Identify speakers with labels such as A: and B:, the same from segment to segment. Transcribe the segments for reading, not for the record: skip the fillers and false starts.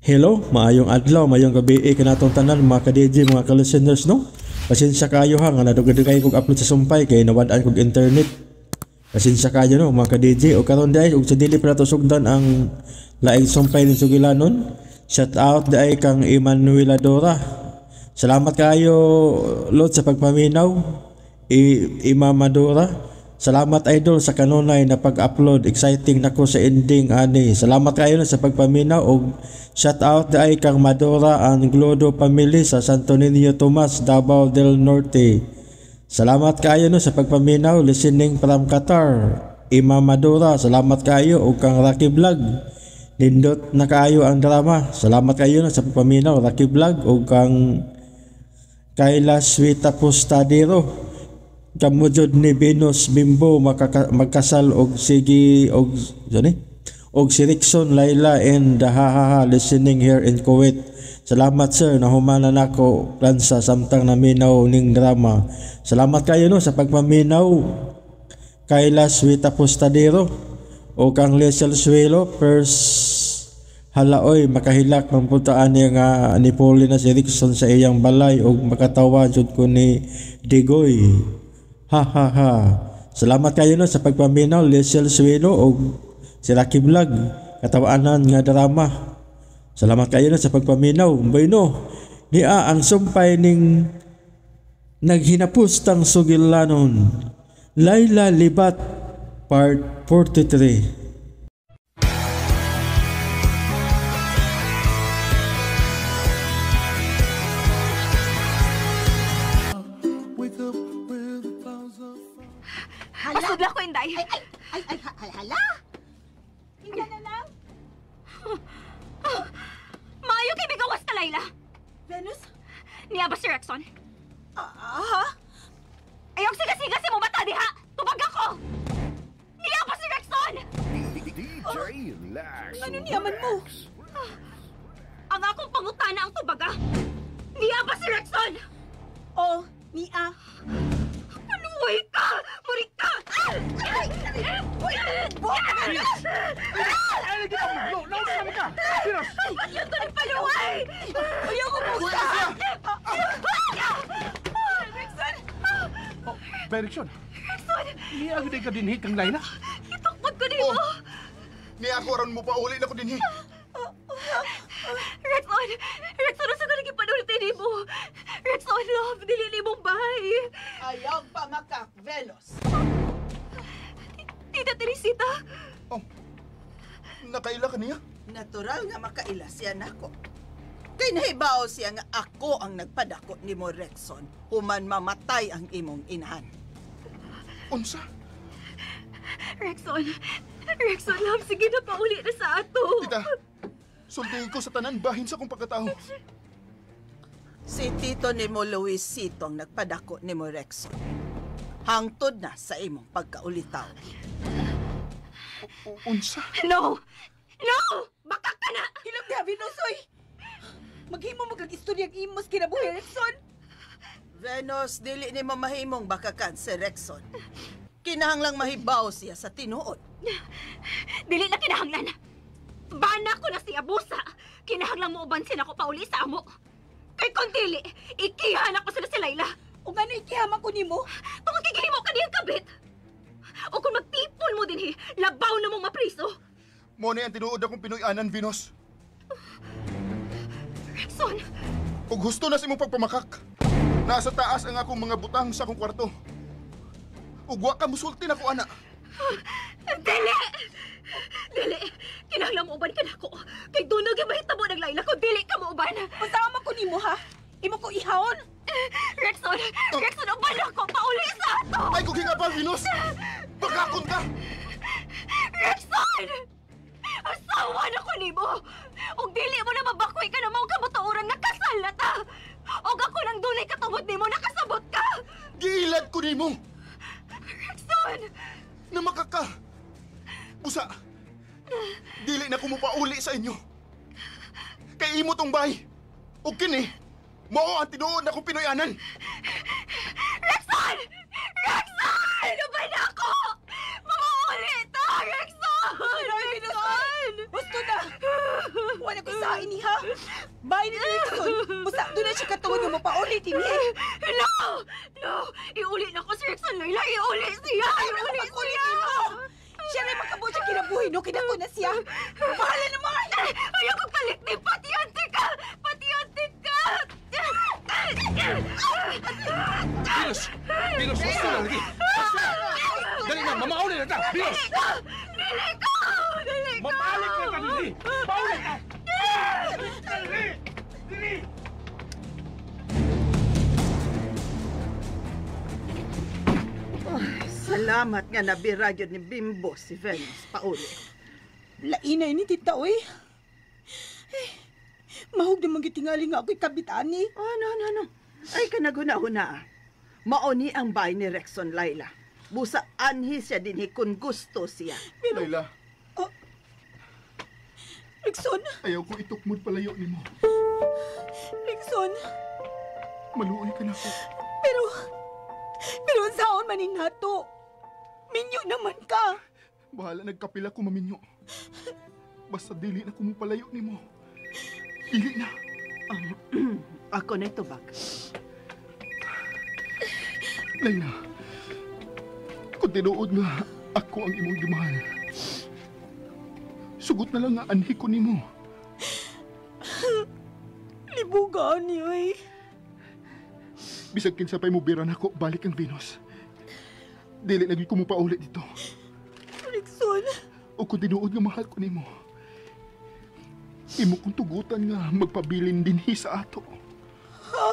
A: Hello, maayong adlaw, maayong gabi kanatong tanan mga ka-DJ, mga ka-listeners, no? Pasensya kayo ha, nga nadugay-dugay kog upload sa sumpay kay nawad-an kog internet. Pasensya kayo no, mga ka-DJ. O karon diay og sa dili pa nato sugdan ang laing sumpay ning sugilanon. Shout out diay kang Emanuela Dora. Salamat kayo Lord sa pagpaminaw. Imama Dora. Salamat idol sa kanunay na pag-upload. Exciting nako sa ending ani. Salamat kayo na sa pagpaminaw og shout out diay kang Madora ang Glodo family sa Santo Niño Tomas, Davao del Norte. Salamat kayo no sa pagpaminaw, listening from Qatar. Ima Madura, salamat kayo og kang Rocky Vlog. Nindot na kaayo ang drama. Salamat kayo no sa pagpaminaw, Rocky Vlog og kang Kayla Swita Postadero. Kamo jud ni Venus Bimbo magkasal og sige og jani og si Rickson Laila and hahaha listening here in Kuwait. Salamat sir, nahumana nako plansa samtang naminaw ning drama. Salamat kayo no sa pagpaminaw Kayla Swita Postadero o kang Lesel Suelo first halaoy makahilak ng putaan niya nga ni Pauli na si Rickson sa iyang balay og makatawa jud ko ni Digoy. Ha ha ha. Salamat kayo no sa pagpaminaw Lesel Suelo og si Rocky Vlog katawaanan nga drama. Salamat kayo no sa pagpaminaw. Bueno, niya ang sumpay ning naghinapos tang sugilanon. Laila Libat Part 43.
B: Pasudla ko, Inday.
C: Ay, hala! Hindi na lang.
B: Maayo kay bigawas ka, Laila.
C: Venus?
B: Niya ba si Rexon?
C: Ha?
B: Ayaw siga-siga si mo bata diha! Tubag ako! Niya ba si Rexon?
D: DJ Relax.
C: Ano niya man mo?
B: Ang akong pangutana ang tubaga. Niya ba si Rexon?
C: Oh, niya.
B: Panuway ka! Murik ka!
C: Ay! Uy!
D: Ay, lagi ka mo! Nausa ka! Venus!
B: Ba't yun to nagpaluway?
C: Ayaw ko po!
B: Rexon!
D: Oh, Rexon!
B: Rexon!
D: Niya agad ka dinhi kang Laila?
B: Itukod ko nimo!
E: Niya ako aron mo pauli na ko dinhi.
B: Rexon! Rexon, asa ka nagipanulti nimo? Rexon, love, dili nimong bahay.
C: Ayaw pa makak, Venus.
B: Tita Teresita!
E: Oh, nakaila ka niya?
C: Natural nga makaila siya nako. Kay nahibaw siya nga ako ang nagpadako ni mo, Rexon, human mamatay ang imong inahan.
E: Unsa?
B: Rexon! Rexon, love, sige na pauli na sa ato.
E: Tita, sultihin ko sa tanan bahin sa akong pagkatao.
C: Si tito ni mo Luisito ang nagpadako ni mo, Rexon. Hangtod na sa imong pagkaulitaw.
E: Unsa?
B: No! No! Baka ka na!
F: Hilom diha, Venusoy! Maghimo mo kag istorya ang imos kinabuhi, Rexon!
C: Venus, dili ni mo mahimong bakakan si Rexon. Kinahanglang mahibaw siya sa tinuod.
B: Dili na kinahanglan. Bana ko na si Abusa. Kinahanglang mo uban sila ko pauli sa amo. Kay kung dili, ikihan ako sila si Laila.
F: O nga na ikihaman ko nimo?
B: Tungod kay gihimo ka niyang kabit. O kung magtipon mo dinhi, labaw na mong mapriso.
E: Mo na ang tinuod akong Pinoy-anan, Venus.
B: Rexon!
E: Ug husto na sa imong pagpamakak. Nasa taas ang akong mga butang sa akong kwarto. Ug wa ka musulti nako, ana.
B: Dili! Dili! Kinahanglan mo uban ka nako. Kay doon na mahitabo ng Laila kung dili ka mo uban.
F: Pasama ko nimo ha? Imo ko ihawon?
B: Rexon! Rexon, uban ako! Pauli sa ato!
E: Ay, kung hinga pa, Venus! Bakakon ka!
B: Rexon! Asawa na ko nimo! Ug dili mo na mabakoy ka na mao kabutuoran nga kasal na ta! Ug ako nang dunay katungod nimo nakasabot ka!
E: Giilad ko nimo!
B: Rexon!
E: Na makaka! Busa! Dili na ko mopauli sa inyo. Kay imo tong bahay. Ug kini, mao ang tinuod na kong Pinoy-anan.
B: Rexon! Rexon! Ano ba na ako? Mamauli ta! Rexon! Rexon!
F: Gusto na! Wala ko sa ini ha. Bahay ni Rickson. Busa doon na siya katungod nga mapaulit ini.
B: No! No! Iuli na ko si Rickson, Laila! Iuli siya! Iuli siya!
F: Siya rin makabot siya kinabuhi, no? Kinako na siya. Bahala naman!
B: Ayaw kong balik ni Patiante ka! Patiante ka!
D: Venus! Venus, gusto na lagi! Dali na, mamauli na ta! Venus!
B: Dili ko! Dili ko!
D: Mabalik na ta, dili! Pauli ka! Dili! Dili!
C: Salamat nga nabira gyud ni Bimbo si Venus pauli.
F: Lainay ni tita, oy. Eh, mahug na magitingali nga ako'y kabitani.
C: Oh, no, no, no. Ay, kanaguna-huna. Maoni ang bahay ni Rexon, Laila. Busa anhi siya dinhi kung gusto siya.
F: Pero,
E: Laila,
F: oh, Rexon,
E: ayaw ko itukmod palayo nimo.
F: Rexon,
E: Maluoy ka na ko.
F: Pero ang saon man nato. Minyo naman ka.
E: Bahala nagkapila ko maminyo. Basta dili na ko mopalayo nimo. Dili na.
C: Ako na tubag.
E: Laila, kung tinuod nga ako ang imong gimahal, sugot na lang nga anhi ko nimo.
F: Libugaan niyo eh.
E: Bisag kinsa pa'y mubira nako, balik ang Venus. Dili na gyud ko mopaulit dito.
F: Rexon,
E: O kung tinuod nga mahal ko nimo, imo kong tugutan nga magpabilin dinhi sa ato.
F: Ha?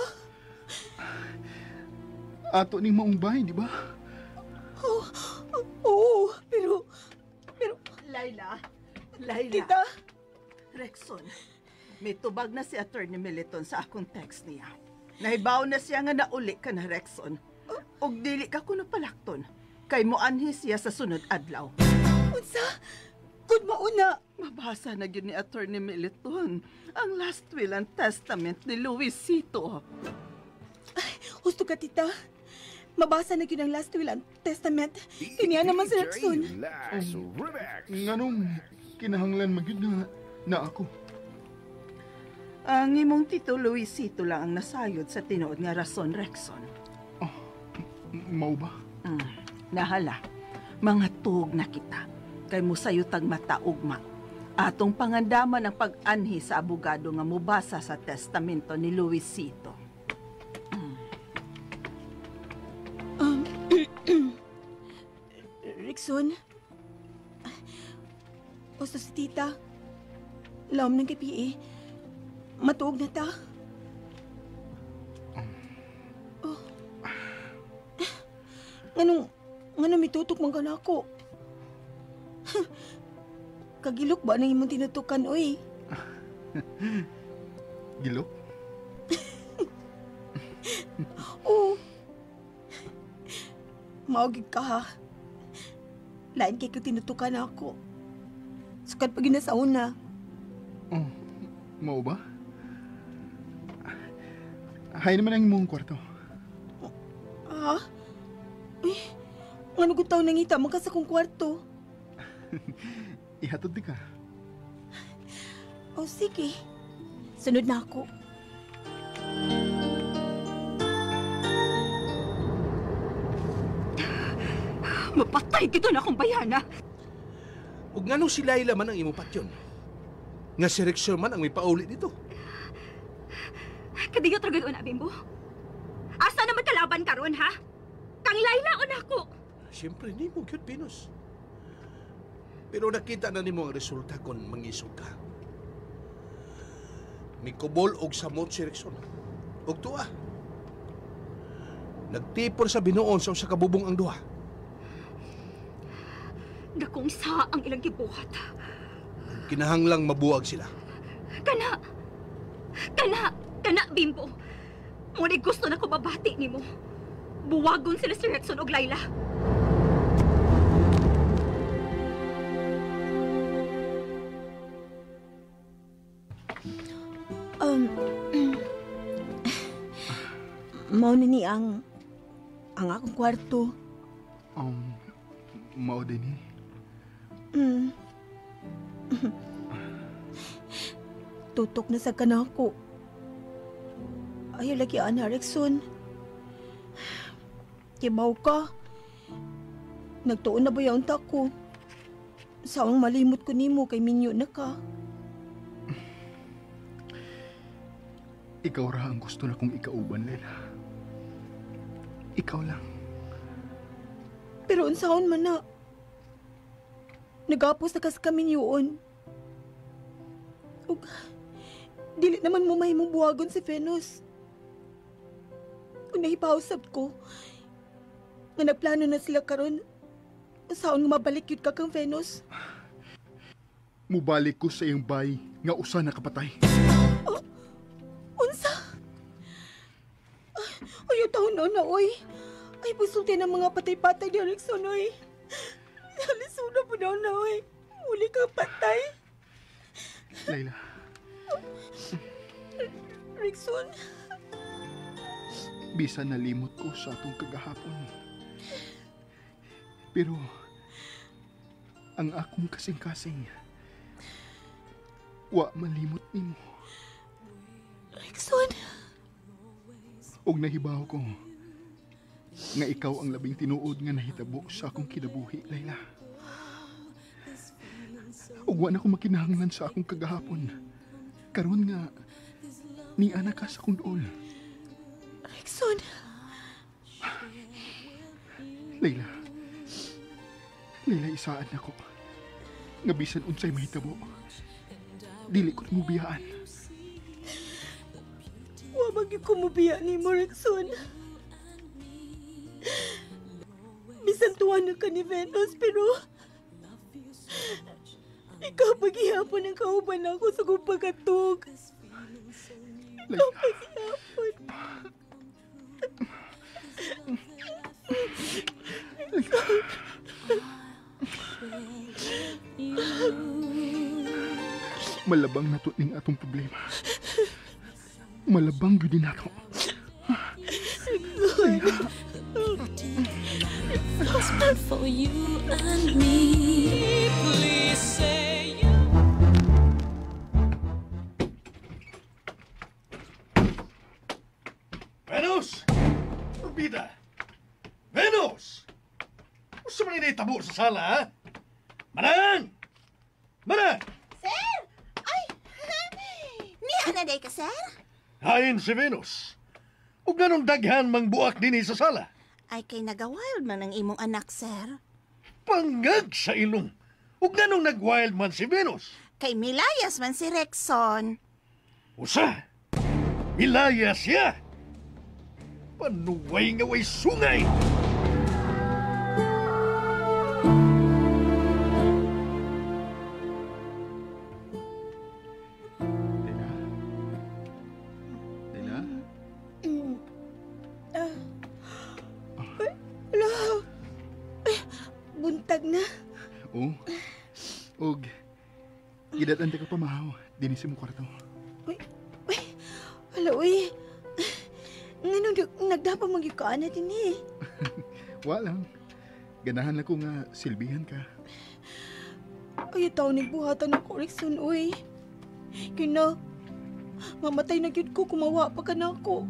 E: Ato ning maong bahay, di ba?
F: Oo, oh, pero
C: Laila, Laila.
F: Tita.
C: Rexon, may tubag na si Attorney Militon sa akong text niya. Nahibaw na siya nga nauli ka na, Rexon. Og dili ka kuno palakton. Kay moanhi siya sa sunod adlaw.
F: Unsa? Kun mauna.
C: Mabasa na gyud ni Attorney Militon ang last will and testament ni Luisito.
F: Ay, husto ka, tita. Mabasa na gyud ang last will and testament. Kiniya naman si Rexon.
E: Nganong kinahanglan magyud na ako.
C: Ang imong tito Luisito lang ang nasayod sa tinuod nga rason, Rexon.
E: Oh, mao ba?
C: Nahala, mga tuog na kita. Kay musayotag mataugma. Atong pangandaman ang pag-anhi sa abogado nga mubasa sa testamento ni Luisito.
F: Rexon, gusto si tita. Lawom ng KPA. Matuog na ta. Oh. Nganong mitutok man ka na ako? Kagilok ba nang imong tinutukan, oy?
E: Gilok?
F: Oo. Maugig ka, ha? Lain kay ko tinutukan ako. Sukad pag yun na sa una.
E: Oh, mao ba? Hay naman ang imong kwarto.
F: Ha? Uy, ngano gud taw nangita man ka sa kong kwarto?
E: Ihatod di ka.
F: Oh, sige. Sunod na ako.
B: Mapatay gito na akong bayana.
D: Ug nganong si Laila man ang imong patyon? Nga si Rexon man ang may pauli dito.
B: Kadiyot ra gud una, Bimbo. Asa naman kalaban karon, ha? Kang Laila o nako.
D: Siyempre nimo gyud, Venus. Pero nakita na nimo ang resulta kon mangisog ka. Mikubol og samot si Rexon. Og tuwa. Nagtipon sa binuon sa usa ka bubong ang duha.
B: Dakong sa ang ilang gibuhat.
D: Kinahanglang mabuwag sila.
B: Kana! Kana! Kana, Bimbo! Ngunit gusto na ko babati nimo. Buwagon sila si Rexon og Laila.
F: Mao na ni ang akong kwarto.
E: Mao din ni.
F: Tutok na sa kanako. Ayaw lagi, ana, Rexon. Kibaw ka. Nagtuon na ba yung ko? Saong malimot ko nimo kay minyo na ka.
E: Ikaw ra ang gusto na kong ikauban, Lela. Ikaw lang.
F: Pero unsaon man na. Nagapos na kas kami niyoon. Ug dili naman mo mahimong buwagon si Venus. Ug nahipausap ko nga nagplano na sila karon. Unsaon nga mabalik yun ka kang Venus?
E: Mubalik ko sa iyong bay nga usa na kapatay.
F: Oh, unsa? Ayaw taon na na, oy. Ay, pusulti ng mga patay-patay ni Rexon, oy. Halisuna po daw na, oy. Muli ka patay.
E: Layla.
F: Rexon.
E: Bisan nalimot ko sa atong kagahapon. Pero, ang akong kasing-kasing, wa malimot nimo.
F: Rexon.
E: Og nahibaw ko nga ikaw ang labing tinuod nga nahitabo sa akong kinabuhi, Layla. Ug wa na ko makinahanglan sa akong kagahapon. Karon nga niana ka sa akong duol.
F: Rexon.
E: Layla. Layla, isaan nako. Nga bisan unsay mahitabo, dili ko nimo biyaan.
F: Wa man gyud ko mobiya nimo, Rexon. Bisan tuwa na ka ni Venus, pero ikaw paghihapon ang kauban ako sa kong pagkatug. Ikaw paghihapon.
E: Malabang na to ning atong problema. Malabang gyud din nato.
G: It's meant for you and me. Please say you.
D: Venus! Orbida! Venus! Usa man ini tabo sa sala, ha? Manang! Manang!
H: Sir! Ay! Niya na day ka, sir?
D: Hain si Venus. Ug nganong daghan mang buak dinhi sa sala?
H: Ay, kay nagawild man ang imong anak, sir.
D: Pangag sa ilong. Ug nganong nagwild man si Venus?
H: Kay milayas man si Rexon.
D: Usa! Milayas siya! Panuway nga way sungay!
E: Layla? Layla?
F: Ala. Ay, buntag na.
E: Oo. Og, gidatan ka pa mahaw. Dinisi mo kwarto.
F: Uy, uy, ala, uy. Nganong nagdapa magyukaan na din eh.
E: Wa lang. Ganahan lang ko nga silbihan ka.
F: Ay, tao nagbuhatan ng Rexon, uy. Kina, mamatay na gyud ko, kumawa pa ka na ako.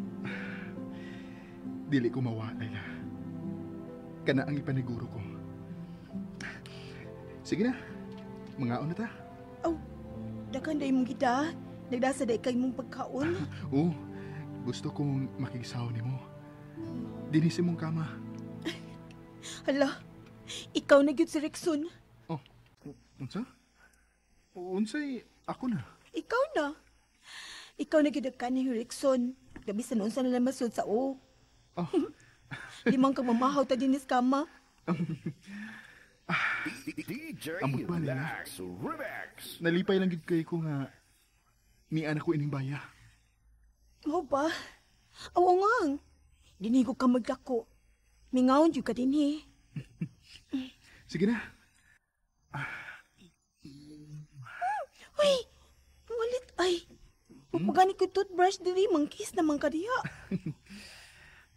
E: Dili ko mawa, Layla. Kana ang ipaniguro ko. Sige na, mangaon na ta.
F: Aw, daghan day mong kita. Nagdasa day kay mong pagkaon.
E: Oo, gusto kong makigisaw nimo. Dinisi mong kama.
F: Hala, ikaw na gyud si Rexon.
E: Oh, unsa? Unsay ako na?
F: Ikaw na. Ikaw na gyud ka ni Rexon. Gabi sa noon sa nalamasod sa o.
E: Oh.
F: Limang kang mamahaw ta dinis kama.
I: DJ
E: Amot ba, Layla?
I: Lax Remix.
E: Nalipay lang gid kay ko nga ni anak ko ining baya.
F: Mao ba? Aw ngang. Dinhi ko ka magdako. Mingaon jud ka dinhi.
E: Sige na.
F: Uy, walit ay. Mapagani ko toothbrush diri, mangkis naman ka diha.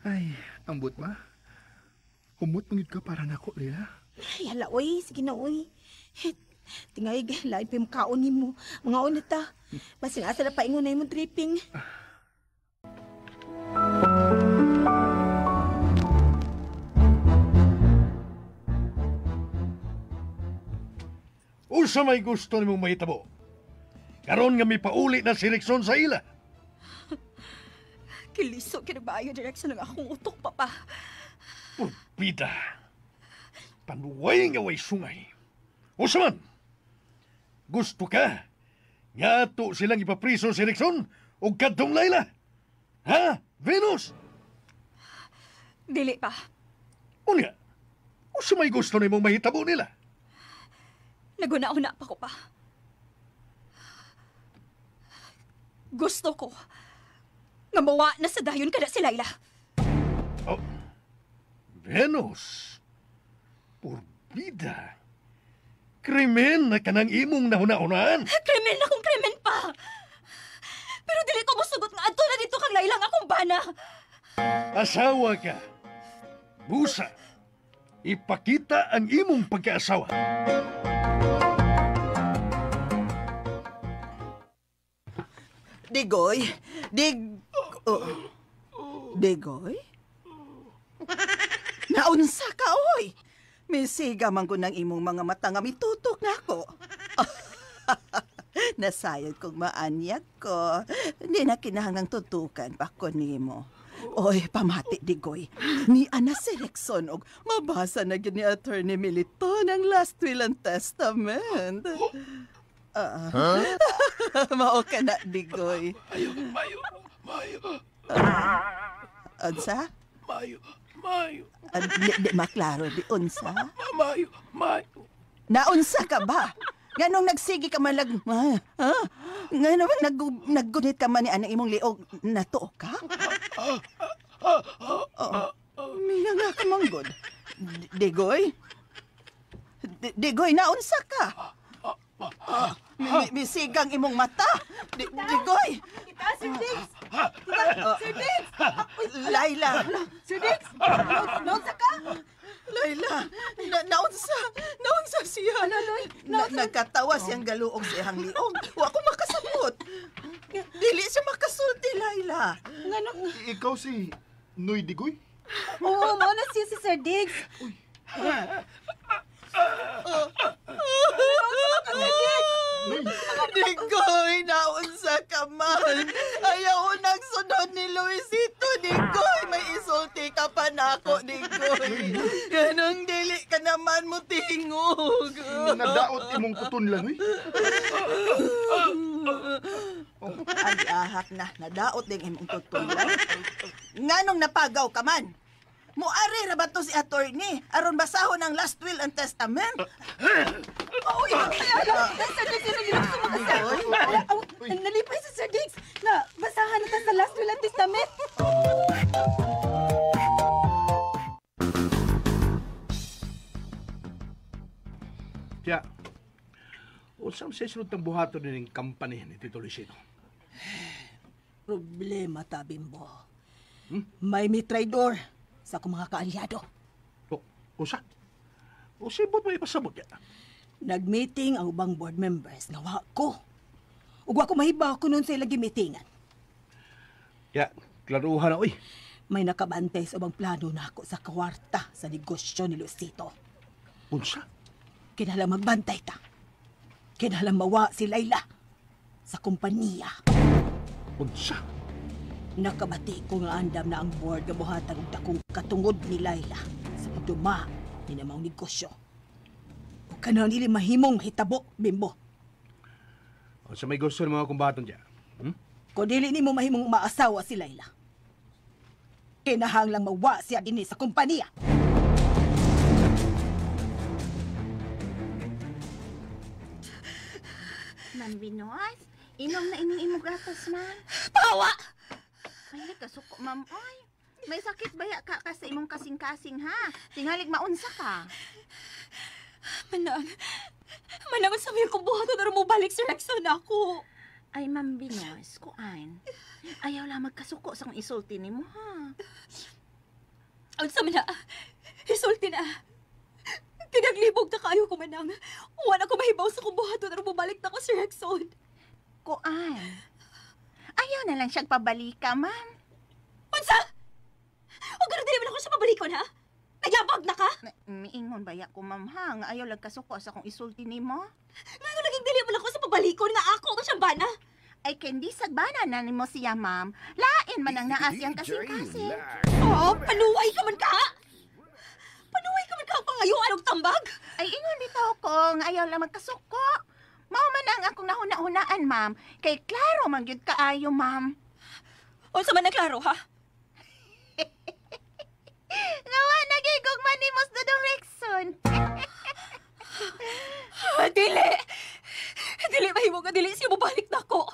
E: Ay, ambot ba? Humot man gyud ka para nako, Layla.
F: Ay, hala, uy. Sige na, uy. Tingay, lain pa yung kaon nimo. Mga unita. Basin asa na paingon na imong tripping.
D: Usa may gusto nimong mahitabo. Karon nga mipauli na si Rexon sa ila.
B: Kiliso kinabayo direksyon ng akong utok, papa.
D: Purbida. Panuway nga way sungay. Usa man, gusto ka nga ato silang ipapriso si Rexon o kadtong Layla? Ha, Venus?
B: Dili pa.
D: Unya, usa may gusto nimong mahitabo nila?
B: Naguna-una pa ko pa. Gusto ko nga mawa na sa dayon kada si Layla.
D: Oh, Venus, purbida. Krimen na kanang imong nahuna-unaan.
B: Krimen na kung krimen pa. Pero dili ko mosugot nga adto na dito kang Layla nga akong bana.
D: Asawa ka. Busa. Ipakita ang imong pagkaasawa.
C: Digoy? Digoy? Naunsa ka, oy! Misiga man ko ng imong mga mata nga mitutok na ako. Nasayod kong maanyag ko. Hindi na kinahanglang tutukan pa ko nimo. Oy, pamati, Digoy. Ni Ana si Rexon og mabasa na gyud ni Attorney Militon ang last will and testament. Huh? Mao ka na, Digoy.
D: Mayo, mayo, mayo.
C: Unsa?
D: Mayo, mayo.
C: Di maklaro, di unsa?
D: Mayo, mayo.
C: Naunsa ka ba? Nganong nagsigi ka man lag... Ha? Nganong naggunit ka man ni anang imong liog, natuo ka? Mina nga ka manggod. Digoy? Digoy, naunsa ka? Misigang imong mata. Digoy!
F: Tita, Sir Diggs! Sir Diggs!
C: Layla!
F: Sir Diggs! Naunsa ka?
C: Layla! Naunsa! Naunsa siya! Nagkatawa siyang galuog sa iyang liog. Wa ko makasabot. Dili siya makasulti, Layla.
E: Ikaw si Noy Digoy?
F: Oo, mao na siya si Sir Diggs.
C: Digoy, naunsa ka man. Ayaw nagsunod ni Luisito, Digoy. May isulti ka pa nako, Digoy. Ganong dili ka naman mo tingog.
E: Nadaot imong kuton lang, eh.
C: Ang ahak na, nadaot din imong kuton lang. Nganong napagaw ka man? Muari ra ba to si attorney aron basahon ang last will and testament?
F: Uy, Sir Diggs, nalipay si Sir Diggs na basahan na ta sa last will and testament.
D: Tiya, usam sa isunod ng buhaton din ng company ni Tito Luisito?
F: Problema ta, Bimbo. May mitraidor sa akong mga kaalyado.
D: O, usa? Usibot mo ipasabot ya?
F: Nag-meeting ang ubang board members nga wa ko. Ug wa ko mahibaw ko nun sa ilang gimeetingan.
D: Ya, klaruhan na, oy.
F: May nakabantay sa ubang plano nako sa kwarta sa negosyo ni Luisito.
D: Unsa?
F: Kinahanglan magbantay ta. Kinahanglan mawa si Layla sa kompanya.
D: Unsa?
F: Nakabati ko nga andam na ang board nga buhatan og dakong katungod ni Layla sa pagduma ni namang negosyo. O kanang dili mahimong hitabo, Bimbo.
D: O sa may gusto ng mga kumbaton diya.
F: Kung dili nimo mahimong maasawa si Layla, kinahanglang mawa siya dinhi sa kompanya.
H: Ma'am Binos, inom na ining imong gatas, ma'am.
B: Pawa!
H: Ay, nagkasuko, ma'am. Oy, may sakit baya ka sa imong kasing-kasing, ha? Tingalig maunsa ka.
B: Manang, manang sa mga kumbuhaton na mubalik si Rexon ako.
H: Ay, Ma'am Binos, kuan. Ayaw lang magkasuko sa kong isulti nimo, ha?
B: Unsa man na, isulti na. Kinaglibog na kaayo ko, Manang. Wala ko mahibaw sa kong buhaton aron mobalik na ko si Rexon.
H: Kuan. Ayaw na lang siyang pabalika, ma'am.
B: Unsa? O gano'n dili man ako siya pabalikon, ha? Nagyabag na ka?
H: Miingon baya ko, ma'am, ha? Nga ayaw lang kasuko sa akong isulti nimo.
B: Ngano naging dili man ako sa pabalikon nga ako man siyang bana?
H: Ay, kendi sagbana na nimo siya, ma'am. Lain man ang naas yang kasing-kasing.
B: Oh, panuway ka man ka! Panuway ka man ka ang pangayuan og tambag?
H: Ay, ingon bitaw ko nga ayaw lang magkasuko. Mao man ang akong nahuna-hunaan, ma'am. Kay klaro man gyud kaayo, ma'am.
B: Unsa man ang klaro, ha?
H: Ngawa nagigugma nimo sa Dodong Rexon.
B: Dili! Dili mahimo nga dili siya mobalik nako.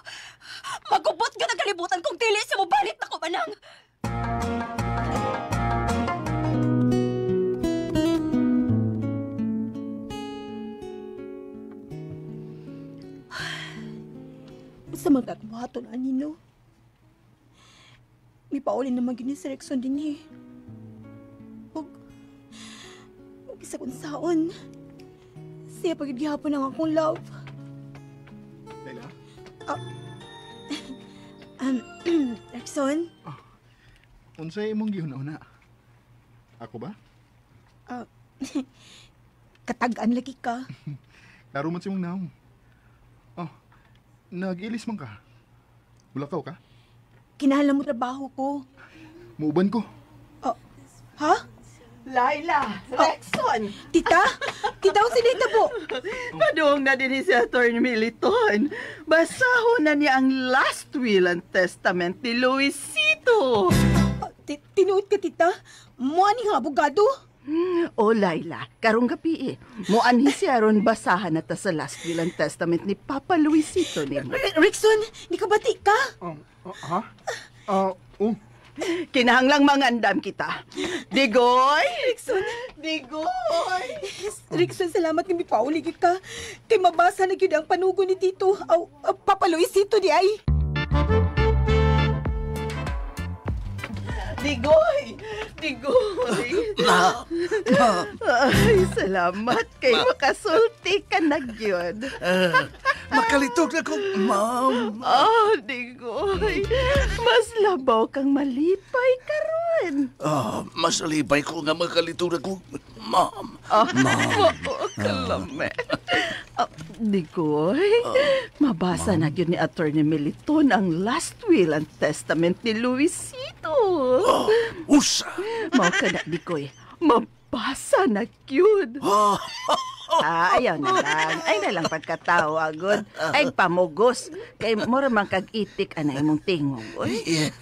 B: Magubot gyud ang kalibutan kung dili siya mobalik nako, Manang.
F: Sa magkakabuhaton ani no. May pauli naman gini si Rexon din eh. Ug bisag unsaon. Siya pagid gihapon ang akong love.
E: Layla?
F: Rexon?
E: Unsay imong gihuna-huna? Ako ba?
F: Katag-an lagi ka.
E: Klaro man sa imong naong. Oh, nag-ilis man ka. Mulakaw ka?
F: Kinahanglan mo trabaho ko.
E: Muuban ko.
F: Oh, ha?
C: Layla! Rexon!
F: Tita? Tita, unsa ni po?
C: Padung na din si Atty. Militon. Basahon na niya ang last will and testament ni Luisito.
F: Tinuod ka, tita? Muha ni nga abogado?
C: O, Layla, karong gabi eh. Muanhi siya ron basahan na ta sa last will and testament ni Papa Luisito nimo.
F: Rexon, di ka bati ka?
E: Ha? Oh.
C: Kinahanglang mangandam kita. Digoy!
F: Rexon!
C: Digoy!
F: Rexon, salamat nga mipauli gyud ka. Kay mabasa na gyud ang panugo ni Tito. Aw, Papa Luisito di ay.
C: Digoy! Digoy!
D: Ma!
C: Ay, salamat kay makasulti ka na gyud.
D: Makalitog na ko, ma'am.
C: Oh, Digoy. Mas labaw kang malipay karon.
D: Oh, mas lipay ko nga makalitog na ko, ma'am.
C: Oh, oo, kalame. Oh, Digoy, mabasa na gyud ni Atty. Militon ang last will and testament ni Luisito.
D: Oh, usa!
C: Mao ka na, Digoy. Mabasa na gyud.
D: Oh.
C: Ah, ayaw na lang. Ay na lang pagkatawagod. Ay pamugos. Kay mura man kag itik anay imong tingog. Oy.
D: Yeah.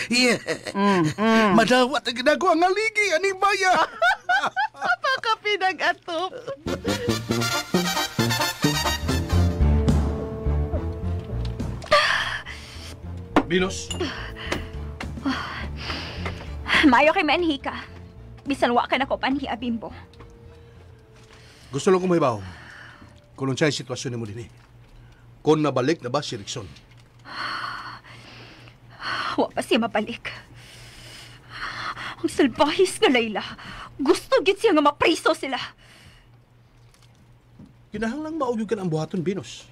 D: Yeah. Madawat ang ginagawa nga ligi, ani baya.
C: Baka pinag-atop.
D: Venus.
B: Maayo kay maanhi ka. Bisan wa ka na ko panhi, Abimbo.
D: Gusto lang ko mahibaw kung unsay sitwasyon nimo dinhi. Kung nabalik na ba si Rexon?
B: Wa pa siya mabalik. Ang salbahis nga Layla. Gusto gid siya nga mapriso sila.
D: Kinahanglang maugyog ka na ang buhaton, Venus.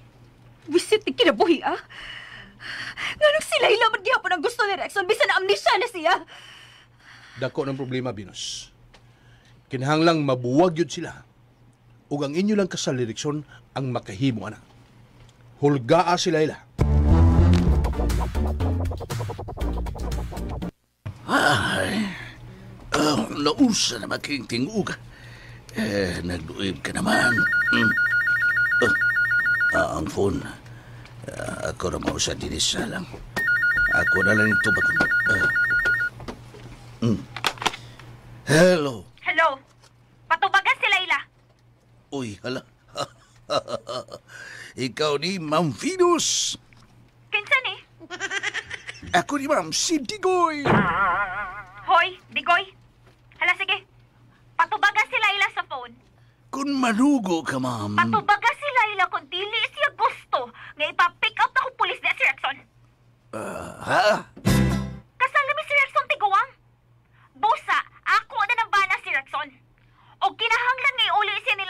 B: Wisit ni kinabuhi, ah. Nganong si Layla man gihapon ang gusto ni Rexon bisan na amnesia na siya.
D: Dako ng problema, Venus. Kinahanglang mabuwag yun sila. Ug ang inyo lang kasal ni Rexon ang makahimo ana. Hulgaa si Layla. Ay, oh, nausa na making tingog. Eh, nagduib ka naman. Oh, ang phone. Ako na mausa din sa lang. Ako na lang ito bakit. Hello.
B: Hello. Patubagan si Layla.
D: Uy, hala. Ikaw ni Ma'am Venus.
B: Kinsa ni?
D: Ako ni Ma'am si Digoy.
B: Hoy, Digoy. Hala, sige. Patubagan si Layla sa phone.
D: Kung manugo ka, ma'am.
B: Patubagan si Layla kung dili siya gusto nga ipa-pick up na kong pulis ni si Rexon.
D: Ha?
B: Kasal na mi si Rexon tiguang. Busa, ako na nang bana si Rexon. O kinahanglan nga iuli siya ni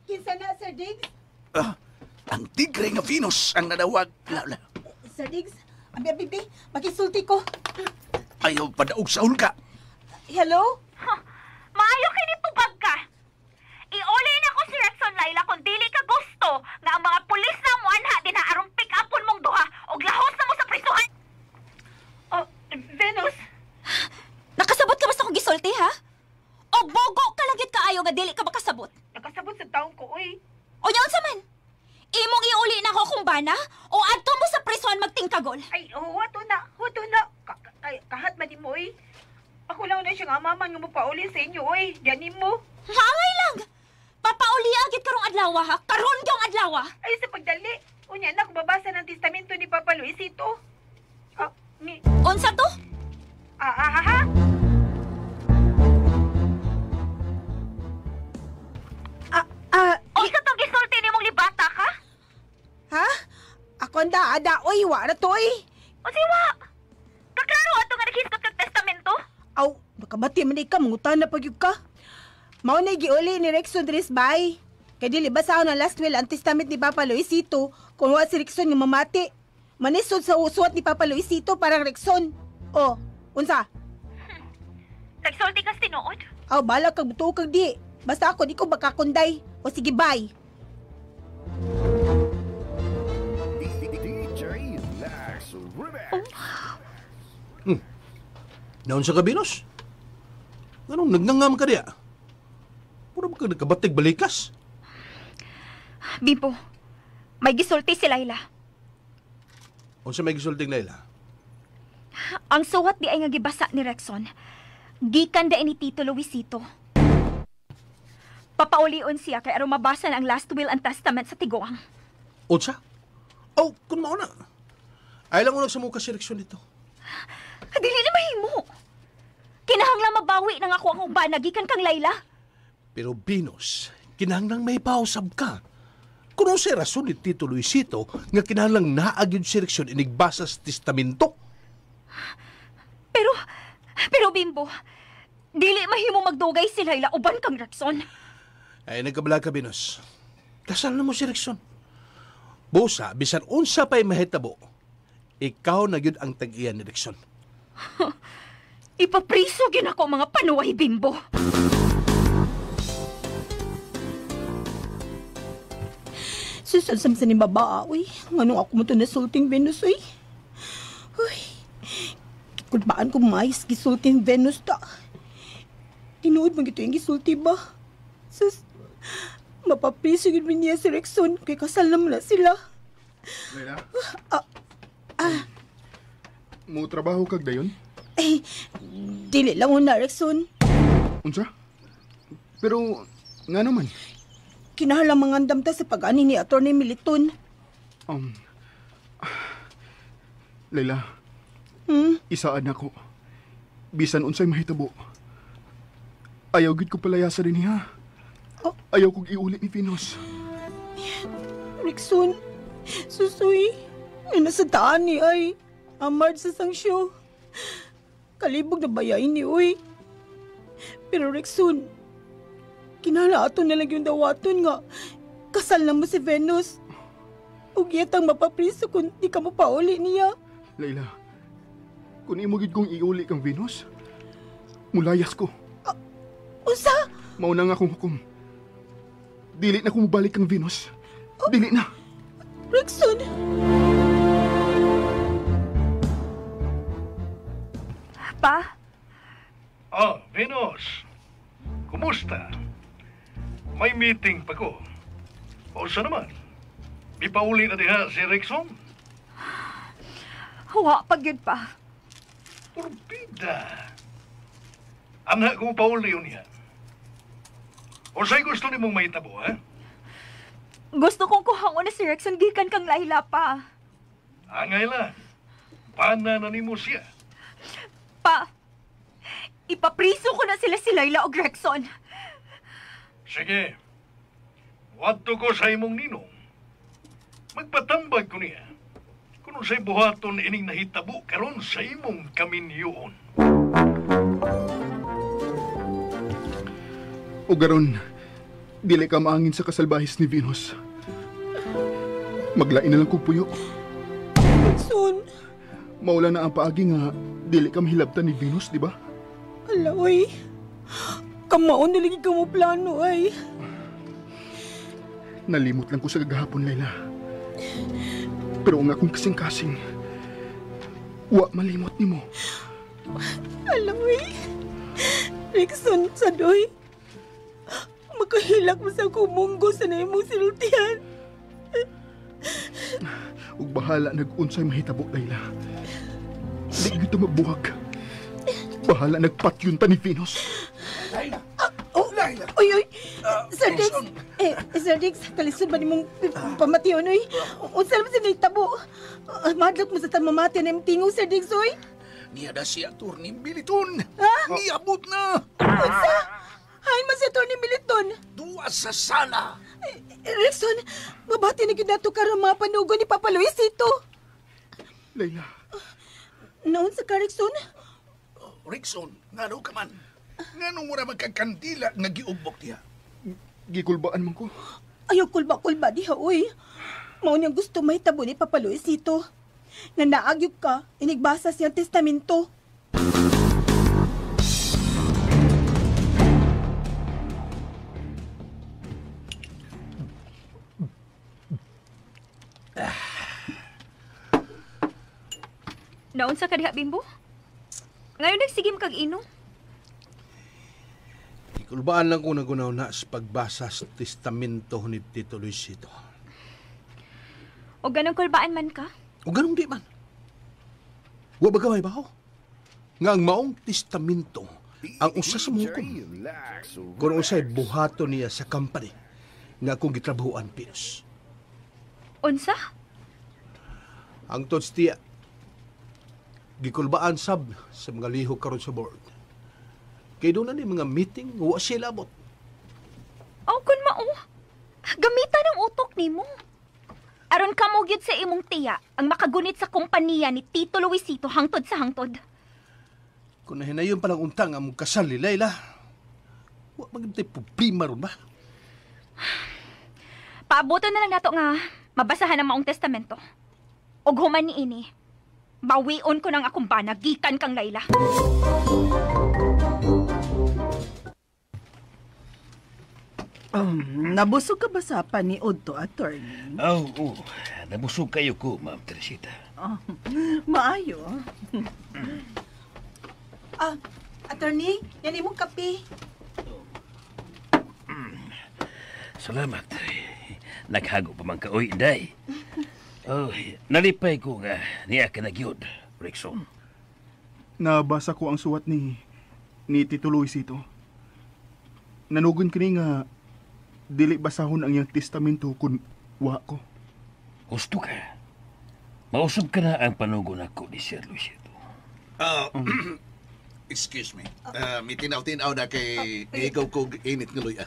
F: Kinsa na, Sir Diggs?
I: Ang tigre nga Venus ang nanawag. Lala.
F: Sir Diggs, abi abi, makisulti ko.
I: Ayaw padaog sa hulga.
F: Hello?
B: Huh. Maayo kini tubag ka. Iuli na ko si Rexon, Laila, kung dili ka gusto nga ang mga pulis na mo anha din aron pick upon mong duha og lahos na mo sa prisuhan. Oh, Venus. Nakasabot ka ba sa akong gisulti, ha? O bogo ka lang gyud kaayo nga dili ka makasabot?
H: Nakasabot sa taong ko, oy.
B: O yaon sa man? Imong iuli na ako kung bana o adto mo sa prisuhan magtingkagol?
H: Ay, oh, wato na, wato na. Kahat man mo, oy. Ako lang na siya nga mama nga mopauli sa inyo, oy. Diyan mo.
B: Hangay lang! Papauli agit karong adlaw, ha? Karon gyung adlaw.
H: Ay, sa pagdali. Unya na, babasa ng testamento ni Papa Luisito. Ah, ni...
B: Unsa to?
H: Ha?
B: Unsa tong gisulti nimong libata ka?
F: Ha? Ako ang daada, oy. Wa na to, oy.
B: O siwa! Kaklaro ato nga naghisgot kag testamento?
F: Aw, nakabati man ka, mangutan na pagyud ka. Mao na giuli ni Rexon dres bay. Kay dili basahon ang last will ang testament ni Papa Luisito kung wa si Rexon nga mamati. Manisod sa usuwat ni Papa Luisito parang Rexon. O, unsa?
B: Nagsulti ka sa tinuod?
F: Aw, bala kag butuo kag di. Basta ako di ko makakunday. O sige, bye.
I: DJ Lax Remix.
D: Naon sa ka, Venus? Anong nagnangam ka diya? Puro ba ka nagkabatig balikas?
B: Bimbo, may gisulti si Laila.
D: Unsa may gisulting Laila?
B: Ang suwat di ay nga gibasa ni Rexon. Gikan da ni Tito Luisito. Papaulion siya kay aron mabasa na ang last will and testament sa tiguang.
D: Unsa? Oh, kun mao na. Ay lang unag sa muka si Rexon dito.
B: Dili na mahimo. Kinahanglan mabawi nang ako ang uban gikan kang Laila.
D: Pero Venus, kinahanglan may pausab ka. Kung unsay rason ni Tito Luisito nga kinahanglan naa gyud si Rexon inigbasa sa testamento.
B: Pero Bimbo, dili mahimo magdugay si Laila uban kang Rexon.
D: Ay nagkabala ka, Venus. Kasal na mo si Rexon. Busa, bisan unsa pa'y mahitabo, ikaw na gyud ang tag-iya ni Rexon.
B: Ipapriso gyud ako mga panuway, Bimbo.
F: Susan sa ni baba, uy. Nganong ako mo to nasulting Venus, uy. Uy. Kulbaan ko mais gisulting Venus ta. Tinuod man gito yung gisulti ba? Sus, mapapriso yun niya si Rexon kay kasal naman na sila.
E: Laila? Mo trabaho kag dayon?
F: Ay, dili lang una, Rexon.
E: Unsa? Pero nga naman.
F: Kinahalang mangandam ta sa pag-ani ni Atty. Militon.
E: Laila. Isaan ako. Bisan unsay mahitabo. Ayaw gid ko palayasa din niya.
F: Oh.
E: Ayaw kog iuli ni Venus.
F: Rexon, susuy, nga nasa taan ni ay. Amard sa sangsyo. Kalibog na bayain ni uy. Pero Rexon, kinala ato na lang yung dawaton nga. Kasal na mo si Venus. Ug yatang mapapriso kung di ka mapauli niya.
E: Laila, kung imo gid kong iuli kang Venus, mulayas ko.
F: Unsa?
E: Mauna nga akong hukom. Dili na ko mobalik kang Venus. Dili na.
F: Rexon!
B: Pa?
J: Oh, Venus. Kumusta? May meeting pa ko. O sa naman? Ipauli na diha si Rexon?
B: Wa pa gyud pa.
J: Purbida. Anak ko pauli yun niya. O sa'y gusto ni mong mahitabo, ha?
B: Gusto kong kuhangon na si Rexon gikan kang Laila pa.
J: Angay la. Pana na nimo siya.
B: Pa, ipapriso ko na sila si Laila o Rexon.
J: Sige. Wadto ko sa imong ninong. Magpatambag ko niya. Kung sa'y buhaton ining nahitabo karon sa imong kaminyoon.
E: O garon, Dili ka maangin sa kasalbahis ni Venus. Maglain na lang kong puyo.
F: Rexon.
E: Maula na ang paagi nga dili ka mahilabtan ni Venus, di ba?
F: Ala, oy. Kamaon na lagi ka mo plano, ay.
E: Nalimot lang ko sa gagahapon, Layla. Pero ang akong kasing-kasing, wa malimot nimo.
F: Ala, oy. Rexon, sadoy. Makahilak mo sa kumunggo sa na imong sinultihan.
E: Ug bahala nag-unsay mahitabo, Layla. Di gyud mabuhag. Bahala nagpatyon ta ni Venus.
I: Layla!
F: Oh,
I: Layla!
F: Oy, oy! Sir Dix! Sir Dix, kalisod ba nimong pamation, oy? Unsa naman sa nahitabo? Madlok mo sa tamamati na imong tingog, Sir Dix, oy?
I: Niya na si Atty. Militon!
F: Ha?
I: Niabot na!
F: Unsa? Hay man si Atty. Militon!
I: Duwa sa sala!
F: Rexon, mabati na gyud nato karon mga panugo ni Papa Luisito.
E: Layla.
F: Naon sa ka, Rexon?
I: Rexon, ngano ka man? Ngano mura magkagkandila nga giugbok diha?
E: Gikulbaan man ko.
F: Ayaw kulba-kulba diha, uy. Mao niyang gusto mahitabo ni Papa Luisito. Nga naagyog ka, inigbasa siyang testamento.
B: Naunsa ka diha, Bimbo? Ngayon nagsigim kag inom.
D: Ikulbaan lang ko nagunaw na sa pagbasa sa testamento ni Tito Luisito.
B: O ganong kulbaan man ka?
D: O ganong di man. Wa ba ka may baho? Nga ang maong testamento ang usa sa mga hukom. Kung usay buhato niya sa company nga akong gitrabahuan, Pinos.
B: Unsa?
D: Ang tots tiya, gikulbaan sab sa mga lihok karon sa board. Kay doon na ni mga meeting, wa siya labot.
B: Aw, kun mao. Gamitan ang utok nimo. Aron kamo gyud sa imong tiya ang makagunit sa kompanya ni Tito Luisito hangtod sa hangtod.
D: Kung nahinayon palang untang ang kasal ni Layla, wa magintay problema ron ba?
B: Paabuton na lang nato nga mabasahan ang maong testamento. Og human ni ini, bawion ko nang akong bana gikan kang Layla.
C: Nabusog ka ba sa paniod to, attorney?
I: Oo, oh, nabusog kayo ko, Ma'am Teresita.
C: Oh, maayo.
F: Attorney, yan imong kape.
I: Salamat. Naghago pa man ka, oy, Inday. Oh, nalipay ko nga niya ka na gyud, Rexon.
E: Nabasa ko ang suwat ni Tito Luisito. Nanugon kini nga dili basahon ang iyang testamento kun wa ko.
I: Gusto ka. Mausab ka na ang panugon ako ni Sir Luisito.
K: Excuse me. May tinaw-tinaw na kay ikaw kog init nga luya.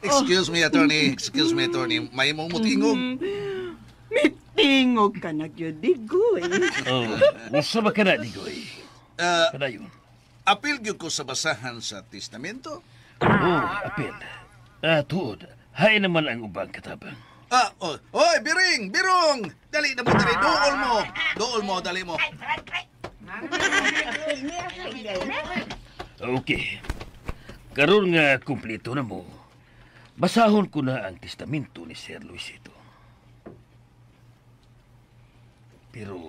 K: Excuse me, attorney. Excuse me, attorney. May mong mutingog.
C: May tingog ka na gyud, Digoy.
I: Oh, usa ba ka na, Digoy? Kadayon.
K: Apil gyud ko sa basahan sa testamento.
I: Oh, apil. Tuod. Hay naman ang ubang katabang.
K: Oh. Oy, biring, birong. Dali na mo, dali. Dool mo. Dool mo, dali mo.
I: Okay. Karon nga kumpleto na mo. Basahon ko na ang testamento ni Sir Luisito. Pero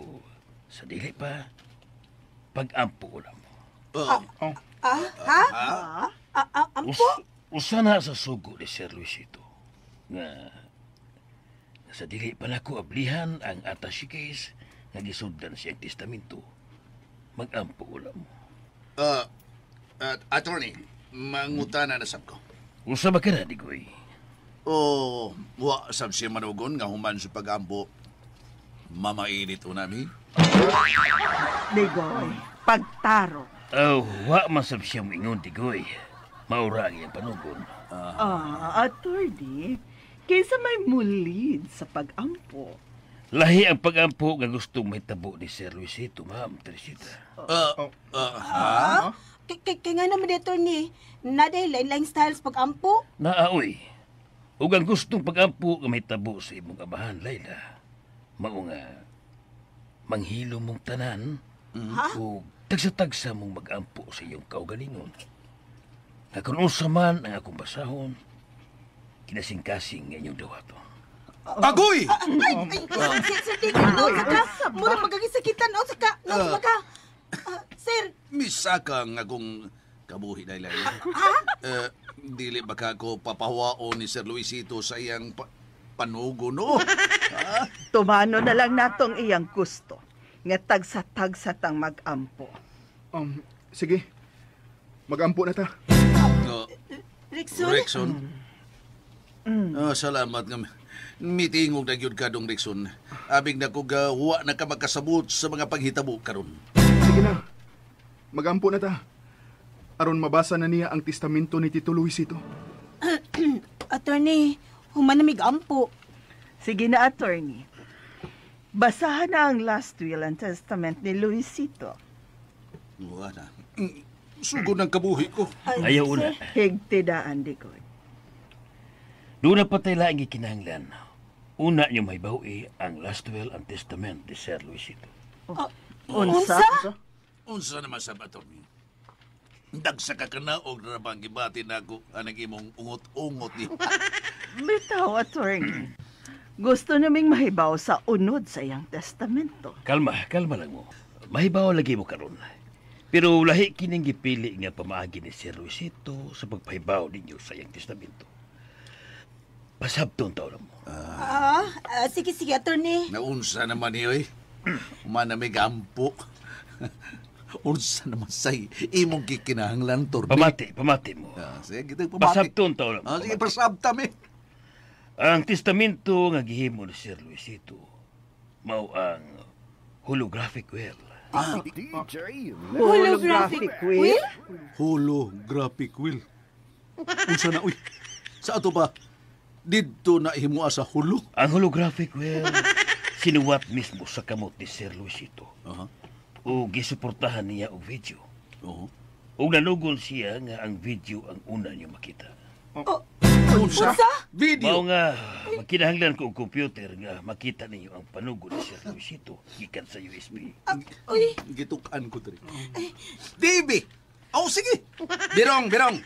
I: sa dili pa, pag-ampo ko lang mo.
F: Ha? Ampo?
I: Usa na sa sugo ni Sir Luisito. Nga sa dili pa nako ablihan ang attaché case nga gisudlan siyang testamento. Mag-ampo ko lang mo.
K: Attorney, mangutana na sab ko.
I: Usa ba ka na, Digoy?
K: Oh, wa sab siya manugon nga human sa pag-ampo. Mamainit o nami.
C: Digoy, pagtaro.
I: Oh, wa man sab siya moingon, Digoy. Maura ang iyang panugon.
C: Attorney, kaysa may mulid sa pag-ampo.
I: Lahi ang pag-ampo nga gusto mahitabo ni Sir Luisito, Ma'am Teresita.
K: Ha?
F: Kay nga naman, attorney, naday lain-lain styles pag-ampo.
I: Naaoy. Ug ang gustong pag-ampo nga mahitabo sa imong amahan, Layla. Mao nga manghilo mong tanan.
F: Ha?
I: Ug tagsa-tagsa mong mag-ampo sa iyong kaugalingon. Nga kung unsa man ang akong basahon, kinasingkasing nga inyong dawaton.
D: Agoy!
F: Ay, ay, sir, tingin, no, saka, mura magagisakitan, no, saka, no, saka. Sir.
K: Misaka nga kung kabuhi, Layla.
F: Ha?
K: Dili ba ka ko papahuwaon ni Sir Luisito sa iyang panugo, no? Ha?
C: Tumano na lang natong iyang gusto. Nga tagsa-tagsa tang mag-ampo.
E: Sige. Mag-ampo na ta.
K: No.
F: Rickson?
K: Rickson? Oh, salamat nga. Mitingog na gyud ka dong, Rickson. Abig na kog huwa na ka magkasabot sa mga panghitabo karon.
E: Sige na. Mag-ampo na ta. Aron mabasa na niya ang testamento ni Tito Luisito.
F: Attorney, human na mig-ampo.
C: Sige na, attorney. Basahan na ang last will and testament ni Luisito.
K: Wala. Sugod ng kabuhi ko.
I: Ayaw una.
C: Higtidaan, di ko.
I: Doon na patay laing gikinahanglan. Una niyo may bawi ang last will and testament ni Sir Luisito.
C: Unsa?
K: Unsa naman sa attorney? Dagsa ka kanaog na bang gibati na ako ang imong ungot-ungot ni.
C: Bitaw, attorney. Gusto naming mahibaw sa unod sa iyang testamento.
I: Kalma, kalma lang mo. Mahibaw lagi mo karon. Pero lahi kining gipili nga pamaagi ni Sir Luisito sa pagpahibaw ninyo sa iyang testamento. Pasabton taon mo.
F: Sige, sige, attorney.
K: Naunsa naman niyo eh. Umanamig ampo. Unsa naman say imong gikinahanglan, Torbe.
I: Pamati, pamati mo.
K: Sige, pamati.
I: Pasabton taon mo.
K: Sige, pasabta mi.
I: Ang testamento nga gihimo ni Sir Luisito mao ang holographic will.
F: Holographic will?
K: Holographic will. Unsa na uy? Sa ato ba? Didto na himua sa hulo.
I: Ang holographic will sinuwat mismo sa kamot ni Sir Luisito. O gisuportahan niya og video. O nanugon siya nga ang video ang una niya makita.
K: Unsa? Video?
I: Mao nga magkinahanglan ko og computer nga makita ninyo ang panugod ni Sir Luisito gikan sa USB.
F: Uy,
K: gituk-an ko diri. TV. Oh, sige. Birong, birong.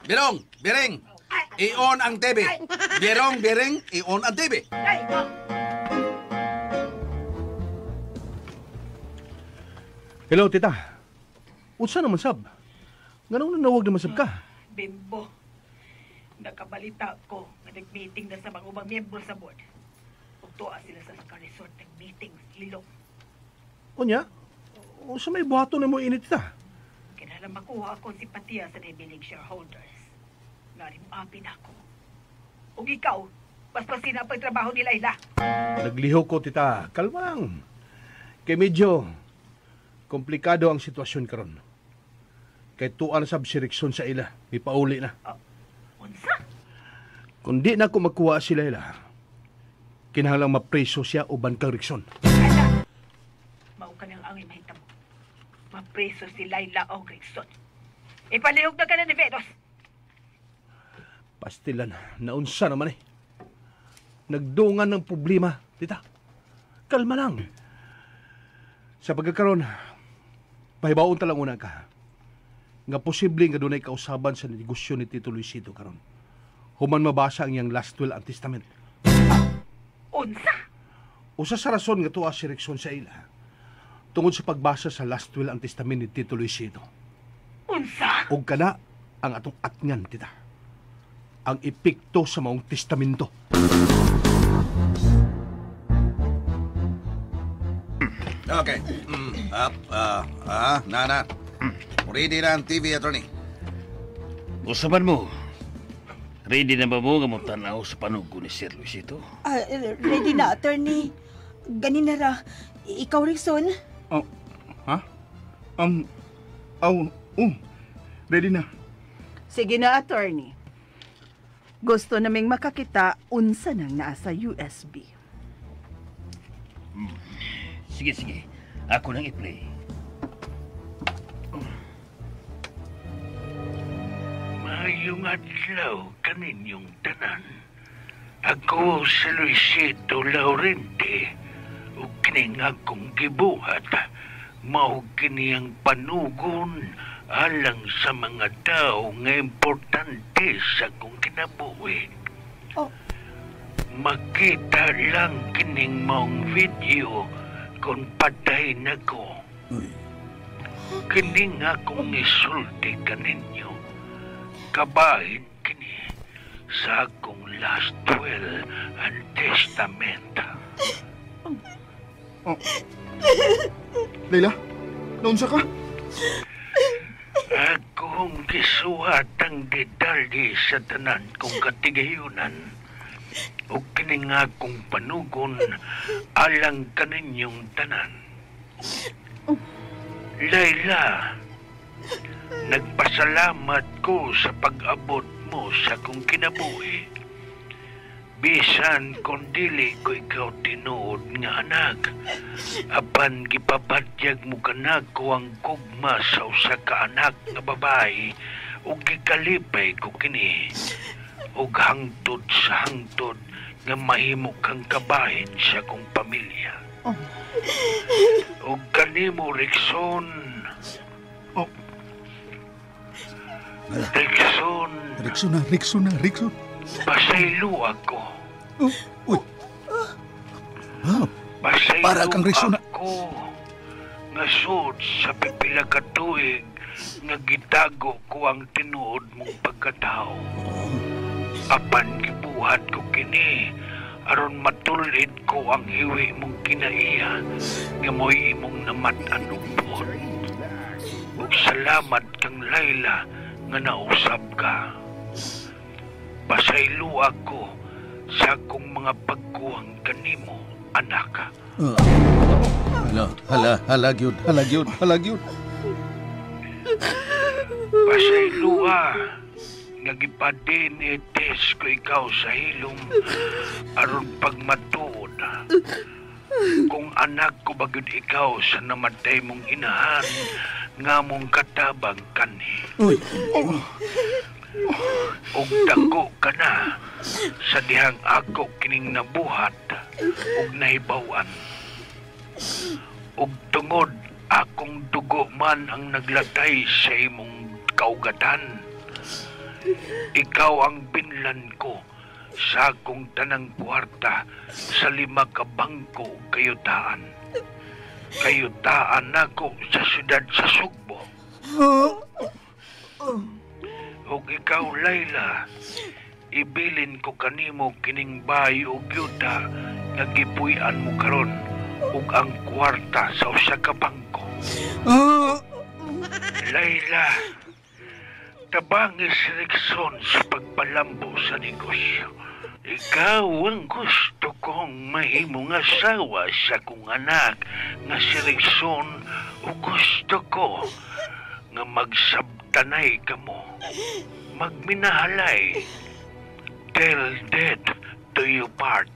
K: Birong, biring. I-on ang TV. Birong, biring, i-on ang TV.
D: Hello, tita. Unsa naman sab? Nganong nanawag naman sab ka?
L: Bimbo, nakabalita ko nga nag-meeting na sa mga ubang miyembro sa board. Ug tuwa sila sa Scar Resort nag-meeting lilong.
D: Unya, unsa may buhaton nimo ini, tita?
L: Kinahanglan makuha ako simpatiya sa nabiling shareholders. Ngarim apin ako. Ug ikaw, paspasin ang pagtrabaho ni Layla.
D: Naglihok ko, tita. Kalma lang. Kay medyo komplikado ang sitwasyon karon. Kay tuan sab si Rickson sa ila, mipauli na.
L: Unsa?
D: Kung di na ko magkuha si Layla, kinahanglang mapreso siya uban kang Rickson.
L: Ala, mao ka nang angay mahitabo. Mapreso si Layla o Rickson. Ipalihog na ka na ni Venus.
D: Pastilan, naunsa naman eh. Nagdungan ng problema, tita. Kalma lang. Sa pagkakaroon, pahibaon talang una ka. Nga posible nga dunay kausaban sa negosyo ni Tito Luisito karon. Human mabasa ang iyang last will and testament.
L: Unsa?
D: Usa sa rason nga tuwa si Rickson sa ila, tungod sa pagbasa sa last will and testament ni Tito Luisito.
L: Unsa?
D: Og kana ang atong atngan, tita. Ang epekto sa maong testamento.
K: Okay. Up, na. Ready na ang TV, attorney.
I: Usapan mo. Ready na ba mo nga motanaw sa panugo ni Sir Luisito?
F: Ready na, attorney. Ganin na ra. Ikaw, Rickson?
E: Oh, ha? Ready na.
C: Sige na, attorney. Gusto naming makakita unsa nang naa sa USB.
I: Sige, sige. Ako nang i-play. Maayong adlaw kaninyong tanan. Ako si Luisito Laurente ug kining akong gibuhat mao kini ang panugon alang sa mga tao nga importante sa akong kinabuhi.
F: Oh.
I: Makita lang kining maong video kung patay na ko. Kining akong isulti kaninyo, kabahin kini sa akong last will and testament.
E: Oh. Layla, naunsa ka?
I: Akong gisuhat ang detalye sa tanan kong katigayunan o kining akong panugon alang kaninyong tanan. Layla, nagpasalamat ko sa pag-abot mo sa akong kinabuhi. Bisan kung dili ko ikaw tinuod nga anak, apan gipabatyag mo kanako ang kugma sa usa ka anak nga babae ug gikalipay ko kini. Ug hangtod sa hangtod nga mahimo kang kabahin sa akong pamilya. Ug kanimo, Rickson.
E: Oh.
I: Rickson.
D: Rickson na, Rickson na, Rickson.
I: Pasaylo ako.
D: Oh, uy. Ah,
I: Pasaylo
D: para kang Rickson na.
I: ako. Nga sud sa pipila ka tuig nga gitago ko ang tinuod mong pagkatao. Apan gibuhat ko kini aron matulid ko ang hiwi mong kinaiya nga mo'y imong namat-an og buot. Ug salamat kang Layla nga nausab ka. Pasaylo ako sa akong mga pagkuwang kanimo, anak.
K: Hala, hala, hala gyud, hala gyud, hala gyud.
I: Pasaylo nga gipa-DNA test ko ikaw sa hilom aron pagmatuod. Kung anak ko ba gyud ikaw sa namatay mong inahan nga mong katabang kanhi.
D: Uy.
I: Ug dako ka na sa dihang ako kining nabuhat ug nahibaw-an. Ug tungod akong dugo man ang naglatay sa imong kaugatan, ikaw ang binlan ko sa akong tanang kwarta sa 5 ka bangko kayutaan. Kayutaan nako sa siyudad sa Sugbo. Ug ikaw, Layla, ibilin ko kanimo kining bahay ug yuta nga gipuy-an mo karon ug ang kwarta sa usa ka bangko. Layla, tabangis Rickson sa pagpalambo sa negosyo. Ikaw ang gusto kong mahimong asawa sa kong anak nga si Rickson o gusto ko nga magsabtanay ka mo, magminahalay, till death do you part.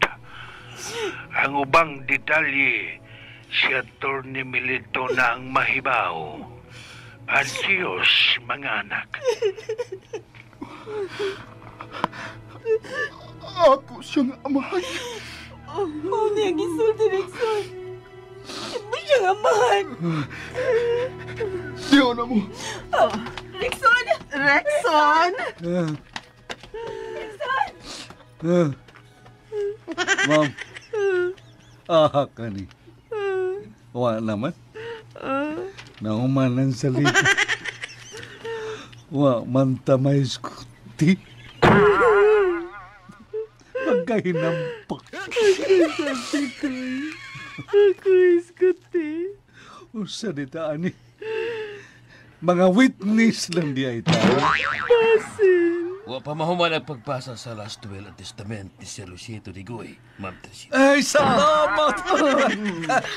I: Ang ubang detalye, si Atty. Milito na ang mahibaw. Adios, mga anak.
E: Ako siyang amahan.
F: Oh, niya gisulti, Rickson. Imo siyang amahan.
E: Diyo na mo.
F: Oh, Rickson!
C: Rickson!
F: Rickson!
K: Ma'am. Ah, kani. Wa naman. Nauman ang salita. Wa man tamay skuti. Magkahinampak.
F: Ako iskuti.
K: Usa dita, ani. Mga witness lang di ay tao.
F: Basin.
I: Wa pa mahuman ang pagbasa sa last will and testament ni Sir Luisito Digoy, Ma'am Teresita.
K: Ay, salamat!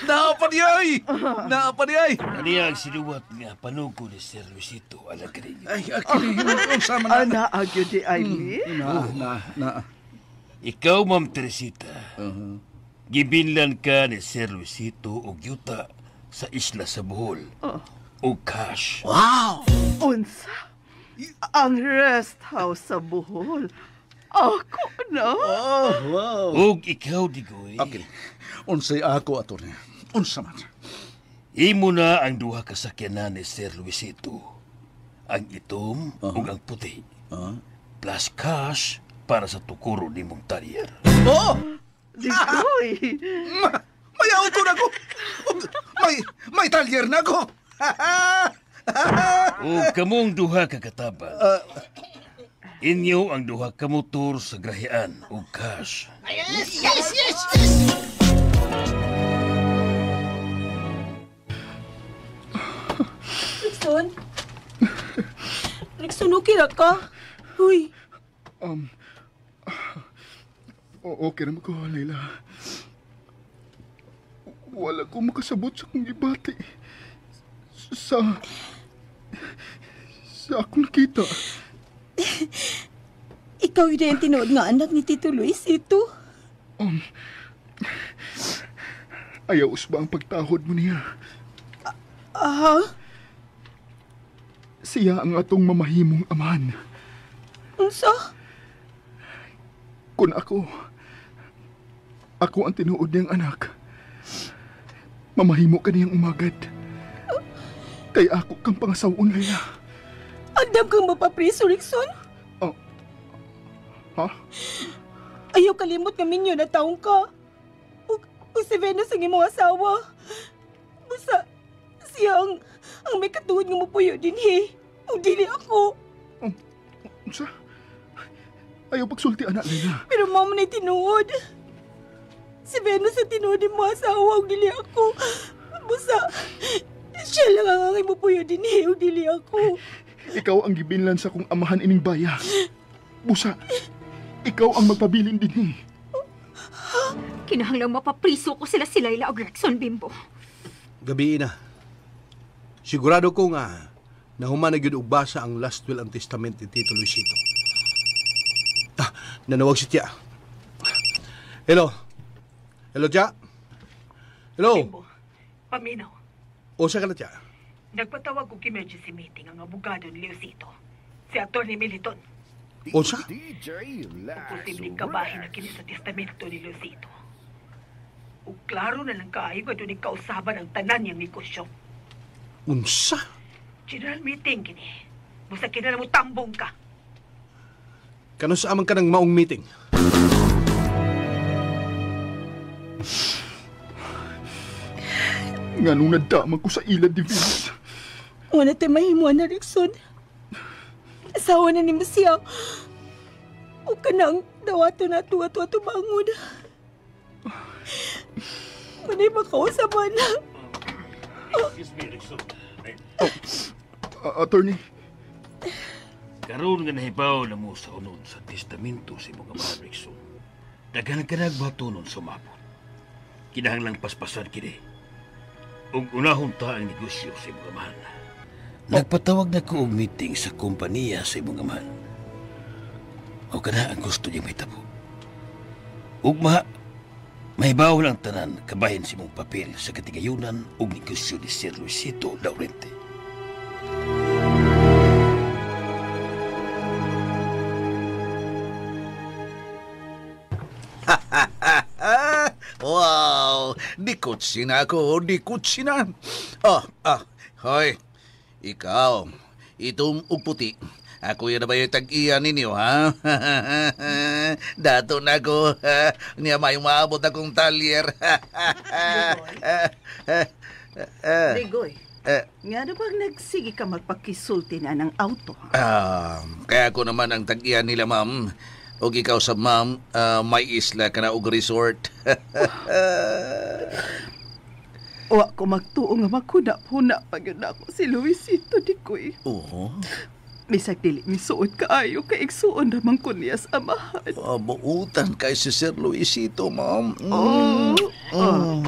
K: Naapa niya ay! Naapa niya ay!
I: Kaniya ang sinuwat nga panugo ni Sir Luisito alang kaninyo.
K: Ay, akini yun. Sama na.
C: Ana, agyo di ay mi?
K: Na.
I: Ikaw, Ma'am Teresita, gibinlan ka ni Sir Luisito og yuta sa isla sa Bohol. Og cash.
K: Wow!
C: Unsa? Ang rest house sa Bohol. Ako na.
K: Oh, wow.
I: Ug ikaw, Digoy.
K: Okay. Unsay ako, attorney? Unsa man?
I: Imo na ang duha ka sakyanan ni Sir Luisito. Ang itom ug ang puti. Plus cash para sa tukuro ni mong talyer.
K: Oh!
C: Digoy!
K: May auto na ko! May talyer na ko!
I: O kamong duha ka katabang. Inyo ang duha ka motor sa grahian o cash.
H: Yes, yes, yes, yes!
F: Rickson? Rickson, okay ra ka? Uy.
E: Okay naman ko, Leila. Wala ko makasabot sa kong gibati. Sa akong nakita.
F: Ikaw yun ang tinuod nga anak ni Tito Luisito.
E: Ayaw usba ang pagtahod mo niya.
F: Aha?
E: Siya ang atong mamahimong amahan.
F: Unsa?
E: Kung ako ang tinuod niyang anak, mamahimo ka niyang umagad. Kay ako kang pangasawon, Leila.
F: Andam kang mapapriso, Rickson?
E: Oh. Ha?
F: Ayaw kalimot nga minyo na taong ka. O si Venus ang imong asawa. Basta siya ang may katuod nga mapuyo din, he. O dili ako.
E: Unsa? Ayaw pagsulti, anak, Leila.
F: Pero mama na'y tinuod. Si Venus ang tinuod ni mo asawa, o dili ako. Basta siya lang ang angay mapuyo din, he. O dili ako.
E: Ikaw ang gibinlan sa kong amahan ining baya. Busa, ikaw ang magpabilin din, eh.
B: Kinahanglang mapapriso ko sila si Laila o Gregson, Bimbo.
D: Gabi na. Sigurado ko nga nahuman na gyud og basa ang last will and testament ni Tito Luisito. Ah, nanawag si Tia. Hello. Hello, Tia. Hello.
L: Bimbo, paminaw.
D: Usa ka na, Tia.
L: Nagpatawag og emergency meeting ang abogado ni Leocito, si Atty. Militon.
D: Unsa?
L: Posibleng kabahin na kini sa testamento ni Leocito. Ug klaro na lang kaayo nga doon kausaban ang tanan niyang negosyo.
D: Unsa?
L: General meeting kini. Busa kinala mo tambong ka.
D: Kano sa man ka ng maong meeting?
E: Nga nung nadama ko sa ilad ni Venus.
F: Wala tayo mahimuan na, Rickson. Asawa na ni mo siya. O ka nang dawato na tuwa-tuwa tumangon. Manay makausaban na.
I: Excuse me, Rickson.
E: Oh, attorney.
I: Karoon nga nahibaw na mo sa unon sa testamento si mga mahal, Rickson. Daghan ka nagbatunon sumabot. Kinahanglang paspasan kini. Ug unahon ta ang negosyo sa imong amahan. Nagpatawag na ko og meeting sa kompanya sa imong amahan. O kana ang gusto niyang mahitabo. Ugma, mahibaw lang tanan kabahin sa imong papel sa katigayunan ug negosyo ni Sir Luisito Laurente.
K: Wow! Di kutsina ako, di kutsina. Oh, hoy. Ikaw, itom ug puti. Ako yun na ba yung tag-iya ninyo, ha? Dato na ko. Niya may umaabot akong talyer.
C: Digoy, nga na bang nagsige ka magpakisulti na ng auto?
K: Kaya ako naman ang tag-iya nila, ma'am. O ikaw sa ma'am, may isla ka na og resort.
C: Wa ko magtuo nga maghuna-huna pag yun ako si Luisito, Digoy.
K: Oo.
C: Bisag dili misuot kaayo kay igsuon naman ko niya sa amahan.
K: Buutan kay si Sir Luisito, ma'am.
C: Oh. Oh.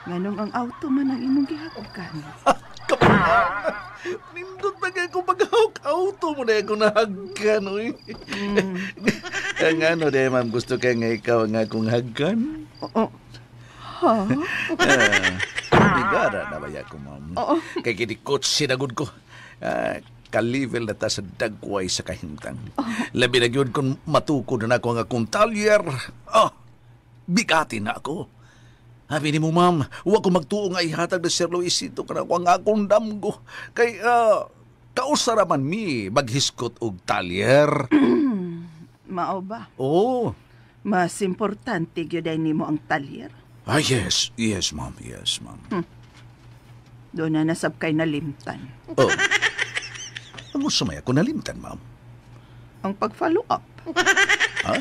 C: Nganong ang auto man ang imong gihagukan?
K: Nindot na kayo kung paghawak auto mo na akong nahagkan. Uy. Ang ano de, ma'am, gusto ka nga ikaw ang akong hagkan?
C: Oo. Ha?
K: Bigara na ba ko, ma'am?
C: Oo.
K: Kay ginikot sinagod ko. Ka-level na ta sa dagway sa kahimtang.
C: Oh.
K: Labi na yun kung matukod na ako ang akong talyer. Oh, bigati na ako. Habi ni mo, ma'am, huwag ko magtuo nga ihatag na Sir Luisito kanang ang akong damgo. Kay, kausara man mi maghiskot og talyer.
C: Mao ba?
K: Oo.
C: Mas importante gyud ay nimo ang talyer.
K: Ah, yes. Yes, ma'am. Yes, ma'am.
C: Doon na nasab kay nalimtan.
K: Oh. Ang gusto may ako nalimtan, ma'am?
C: Ang pag-follow up.
K: Ha?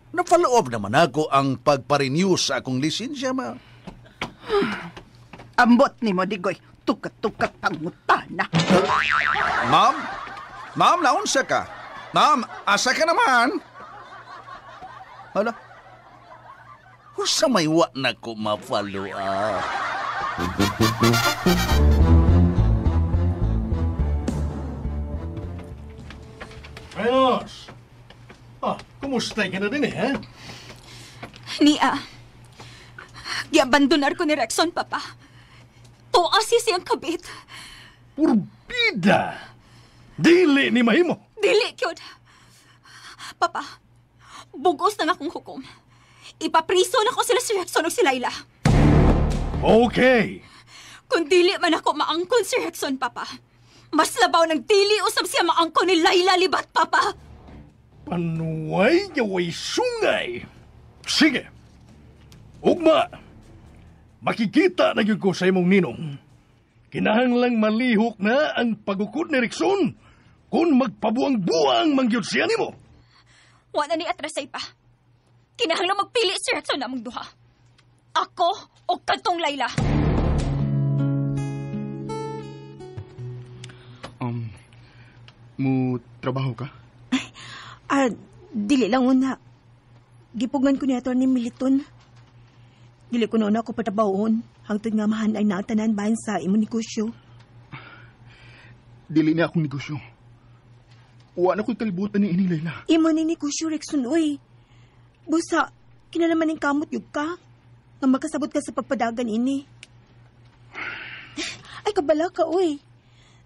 K: Na-follow up naman ako ang pagpa-renew sa akong lisensya, ma'am.
C: Ambot ni mo, Digoy. Tukat-tukat pangutana.
K: Ma'am? Ma'am, naunsa ka? Ma'am, asa ka naman? Hala? Usa may wa na ko ma-follow up.
J: Venus! Ah, kumusta ka na din eh, ha?
B: Nia, giabandonar ko ni Rexon, Papa. Tuwa siyang kabit.
J: Purbida! Dili ni mahimo!
B: Dili, kyod. Papa, bugos na nga akong hukom. Ipapriso na ko sila si Rexon o si Laila.
J: Okay.
B: Kung dili man ako maangkon si Rexon, Papa, mas labaw ng dili usab siya maangkon ni Laila Libat, Papa.
J: Panuay gaway sungay. Sige. Ugma. Makikita na gyud ko sa imong ninong. Kinahanglang malihok na ang pagukod ni Rexon kung magpabuang-buang mangyud siya nimo.
B: Wa na ni atrasay pa. Kinahanglang magpili si Rexon namong duha. Ako o kadtong Laila.
E: Mo trabaho ka?
F: Ah, dili lang una. Gipugngan ko ni Atty. Militon. Dili ko na una ko patrabahoon. Hangtod nga mahanay na ang tanan bahin sa imong negosyo.
E: Dili na akong negosyo. Wa na ko'y kalibutan ni ini, Layla.
F: Imo ni negosyo, Rexon, uy. Busa, kinalaman ning kamot yug ka. Nga makasabot ka sa pagpadagan ini. Ay, kabala ka, uy.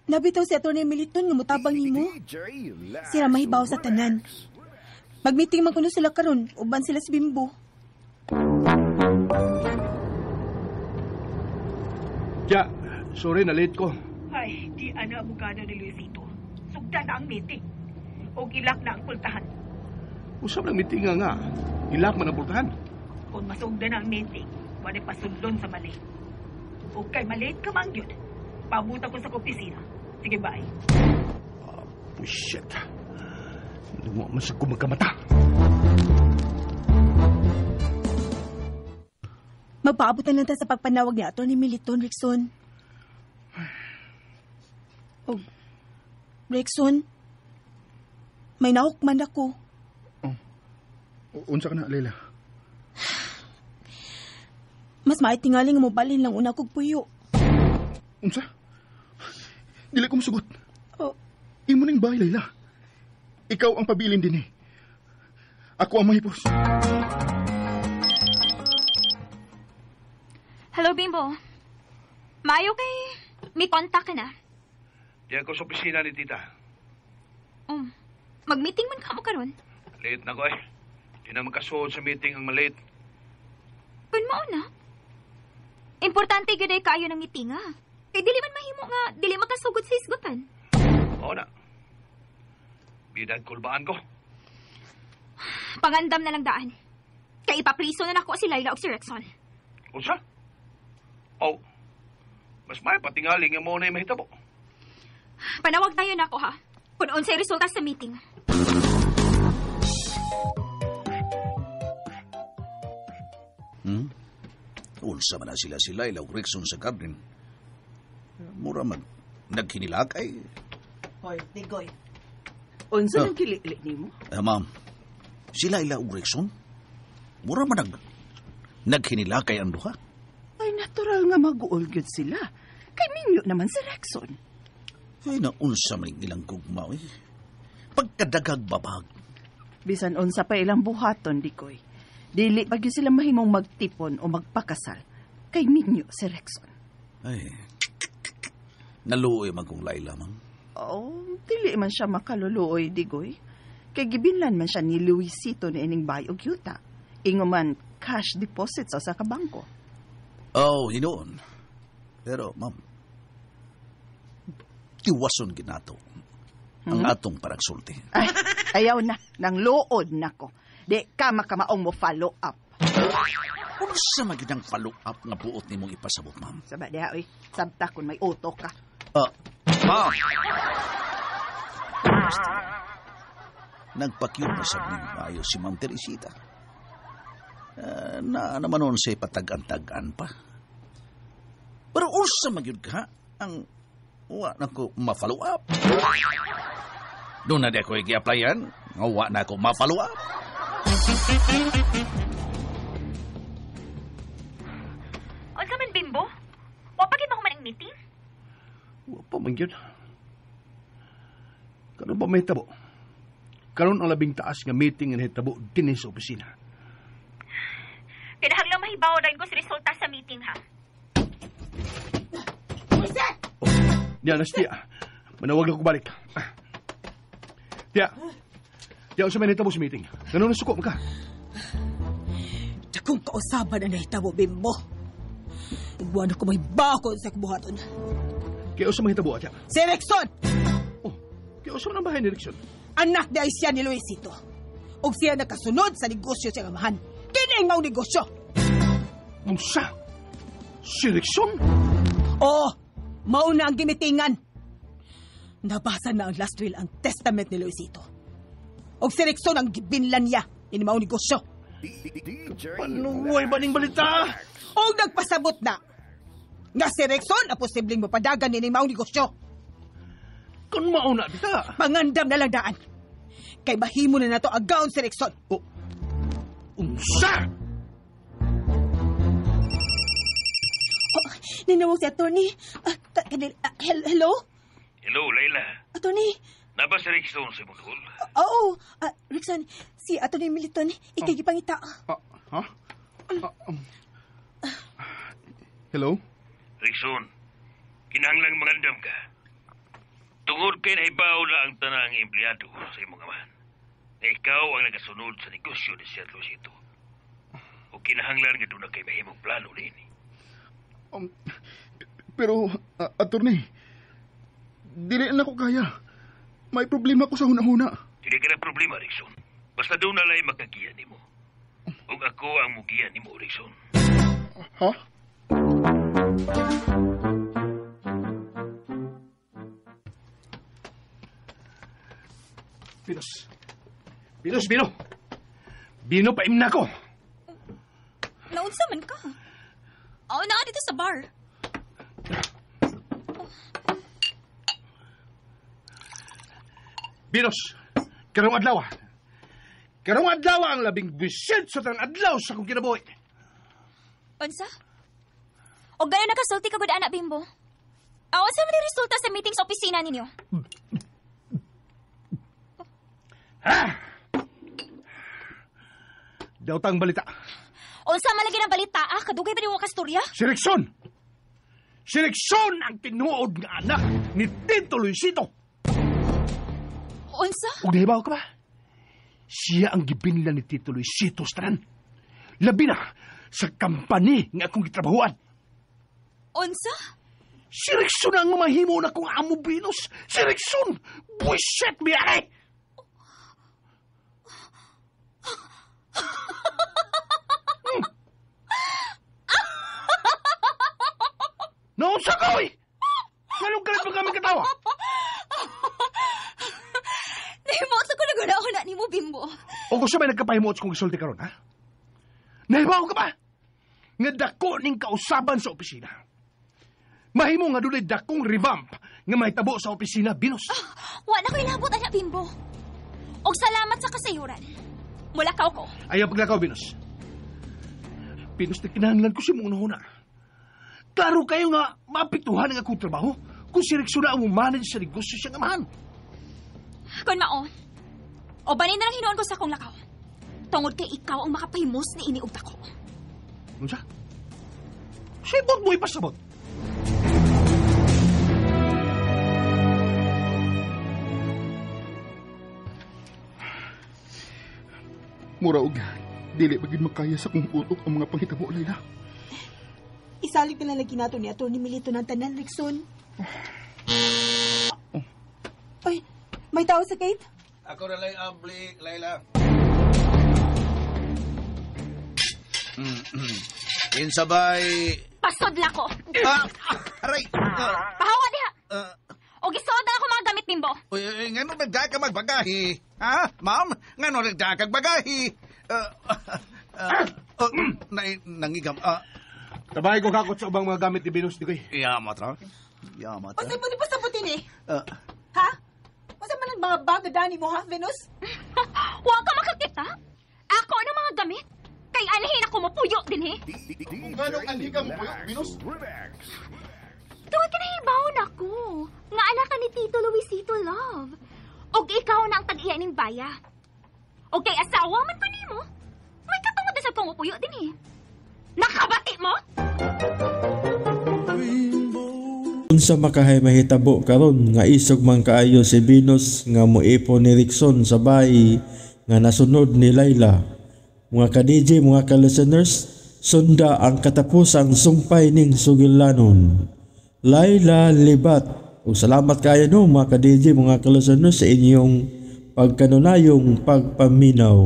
F: Nabitaw si Atty. Militon nga mutabang nimo. Sira mahibaw sa tanan. Magmeeting man kuno sila karon, uban sila si Bimbo.
D: Ja, sorry na late ko.
L: Ay, di ana abogado ni Luisito. Sugdan na ang meeting. O ilak na ang pultahan.
D: Usap lang meeting nga. Ilak man ang pultahan.
L: Kung masugdan na ang meeting, wala pasundon sa mali. O kay malate ka man yun. Pabuta ko sa opisina. Sige, bye.
D: Oh, shit. Luwa man sa kumagkamata.
F: Magpaabot na lang ta sa pagpanawag ni Atty. Militon, Rexon. Oh, Rexon, may nahukman ako.
E: Oh. Unsa ka na, Leila?
F: Mas maitingali nga mobalhin lang una kog puyo.
E: Unsa? Dili ko musugot.
F: Oh.
E: Imo ning bahay, Leila. Ikaw ang pabilin din eh. Ako ang mahipos.
B: Hello, Bimbo. Maayo kay may contact ka na.
I: Diyan ko sa opisina ni Tita.
B: Mag-meeting man ka mo karon.
I: Late na ko eh. Di na magkasuod sa meeting ang malate.
B: Kun mao na. Importante gyud ay kaayo ng meeting ah. Kay dili man mahimo nga dili makasugod sa isgutan.
I: Oo na. Bidag kulbaan ko.
B: Pangandam na lang daan. Kay ipapriso na nako si Laila og si Rexon.
I: Unsa? Oh. Mas may patingali nga mo na mahitabo.
B: Panawag tayo nako ha. Kung unsay resulta sa meeting.
K: Unsa man na sila si Laila ug Rexon sa garden. Mura man nagkinilakay.
C: Hoy, Digoy. Unsa nang kilili nimo?
K: Ma'am, si Laila ug Rexon, mura man nagkinilakay ang duha.
C: Ay, natural nga mag-uol gyud sila. Kay minyo naman si Rexon.
K: Ay, naunsa man ilang gugma, eh. Pagkadagag babag.
C: Bisan unsa pa ilang buhaton, Digoy. Dili pa gyud sila mahimong magtipon o magpakasal. Kay minyo si Rexon.
K: Ay, naluoy man kong Laila, ma'am.
C: Oh, dili man siya makaluluoy, Digoy. Kay gibinlan man siya ni Luisito ni ining bay og yuta. Ingo man cash deposit sa usa ka bangko.
K: Oh, hinoon. Pero, ma'am, tiwason ginato ang atong paragsulti.
C: Ay, ayaw na. Nang luod nako. Di ka makamaong mo follow up.
K: Unsa man gyud ang follow up nga buot nimong ipasabot, ma'am?
C: Saba diha, oy. Sabta kung may uto ka.
K: Ma'am! Nagpakyut na sa maayo si Ma'am Teresita. Na naman noon siya patag-an-tag-an pa. Pero unsa man gyud ka ang wa na ko ma-follow up. Doon na di ako i-applyan, nga wa na ako ma-follow up.
B: Unsa man, Bimbo? Wa pa gid mahuman ang meeting?
D: Wa pa man gyud. Karon ba may tabo? Karon ang labing taas nga meeting nga nahitabo dinhi sa opisina.
B: Kinahanglan mahibaw rin ko sa resulta sa meeting, ha?
D: Diya, nas, tiya. Manawag lang ko balik. Tiya. Tiya, unsa may nahitabo sa meeting? Ganun na suko, maka.
F: Dakong kausaban ang nahitabo, Bimbo. Ugwan ako may bakon sa kubuhaton.
D: Kaya unsa may nahitabo, tiya?
F: Si Rexon!
D: Oh, kaya unsa man ang bahay ni Rexon?
F: Anak di ay siya ni Luisito. Ug siya nakasunod sa negosyo sa amahan. Kini ang negosyo!
D: Unsa? Si Rexon?
F: Oo! Mao na ang gimitingan. Nabasa na ang last will ang testament ni Luisito. Og si Rexon ang gibinlan niya ini mao negosyo.
D: Panuway ba ning balita?
F: Og nagpasabot na nga si Rexon ang posibleng mapadagan ini mao negosyo.
D: Kung mauna dita.
F: Pangandam na lang daan. Kay mahimo na nato agaon si Rexon.
D: Oh. Unsa?
F: Oh, ninawag si attorney. Hello?
I: Hello, Laila.
F: Attorney?
I: Naba si Rexon sa imong duol?
F: Oo. Rexon, si Attorney Militon, ikay gipangita.
E: Ha? Hello?
I: Rexon, kinahanglang mangandam ka. Tungod kay nahibaw na ang tanang empleyado sa imong amahan. Na ikaw ang nagasunod sa negosyo ni Sir Luisito. O kinahanglan nga doon na kay mahimong plano niini.
E: Pero, attorney, dili na ko kaya. May problema ko sa huna-huna.
I: Dili ka na problema, Rexon. Basta doon na lang makagiya nimo. Ug ako ang mugiya nimo, Rexon.
E: Ha?
D: Pinos. Pinos, Bino. Bino, paimna ko.
B: Naunsa man ka? Oo, naa dito sa bar.
D: Pinos, karong adlaw. Karong adlaw ang labing buwisit sa tanang adlaw sa akong kinabuhi.
B: Unsa? O gayon nakasulti ka gud ana, Bimbo. Aw, unsa man resulta sa meeting sa opisina ninyo?
D: Ha? Daw tang balita.
B: Unsa man lagi ang balita, ah? Kadugay ba nimo kastorya?
D: Si Rexon! Si Rexon ang tinuod nga anak ni Tito Luisito.
B: Unsa?
D: Ug nahibaw ka ba? Siya ang gibinlan ni Tito Luisito sa tanan. Labi na sa kampani nga akong gitrabahuan.
B: Unsa?
D: Si Rexon ang mamahimo na kong amo, Venus. Si Rexon! Buisit, biyari! Naunsa ka, oy! Nganong kalit pa kami katawa?
B: Nahimuot ko na guna-una ni mo, Bimbo.
D: O kung siya may nagkapahimuot kung gisulti karon, ha? Nahibaw ka ba? Nga dako ning kausaban sa opisina. Mahimo nga dunay dakong revamp nga mahitabo sa opisina, Venus.
B: Wa na ko ilabot, anak, Bimbo. Og salamat sa kasayuran. Mulakaw ko.
D: Ayaw paglakaw, Venus. Venus, na kinahanglan ko si mong unahuna. Klaro kayo nga maapektuhan ang akong trabaho kung si Rexona ang manage sa negosyo siyang amahan.
B: Kun mao, o banin na lang hinuon ko sa akong lakaw. Tungod kay ikaw ang makapahimos ni ini og dako.
D: Unsa? Sibot mo ipasabot.
E: Mura og dili pa gid makaya sa kong utok ang mga panghitabo, Layla.
F: Isalig na lang lagi nato ni Atty. Milito ng tanan, Rickson. Ay, may tao sa gate?
K: Ako na lang abli, Layla. Insabay...
B: Pasodla ko.
K: Ah, aray! Ah,
B: Pahawa diha. O gisoda ako mga gamit nimbo.
K: Uy, uy, ngano nagda ka magbagahi? Ha, ma'am? Ngano nagda ka magbagahi? Oh, nangigam.
D: Tabay ko kakot sa ubang mga gamit ni Venus, di koy.
K: Yama tra. Yama tra.
F: Unsay mo ni pasabutin eh? Ha? Unsa man ang mga baga dani mo ha, Venus?
B: Wa ka makakita. Ako ang mga gamit. Kay anhin ako mopuyo din eh.
E: Kung ganong anhi ka mo puyo, Venus?
B: Tuwag ka nahibaw na ko. Nga anak ka ni Tito Luisito, love. Og ikaw na ang tag-iya ning baya. Og kay asawa man ko nimo. May katungod na sa kong upuyo din eh. Nakabati mo?
A: Unsa makahay mahitabo karon nga isog man kaayo si Venus nga moipon ni Rickson sa bayi nga nasunod ni Layla. Mga ka-DJ, mga ka-listeners, sunda ang katapusang sumpay ning sugilanon. Layla Libat. O salamat kayo no mga ka-DJ, mga ka-listeners sa inyong pagkanunayong pagpaminaw.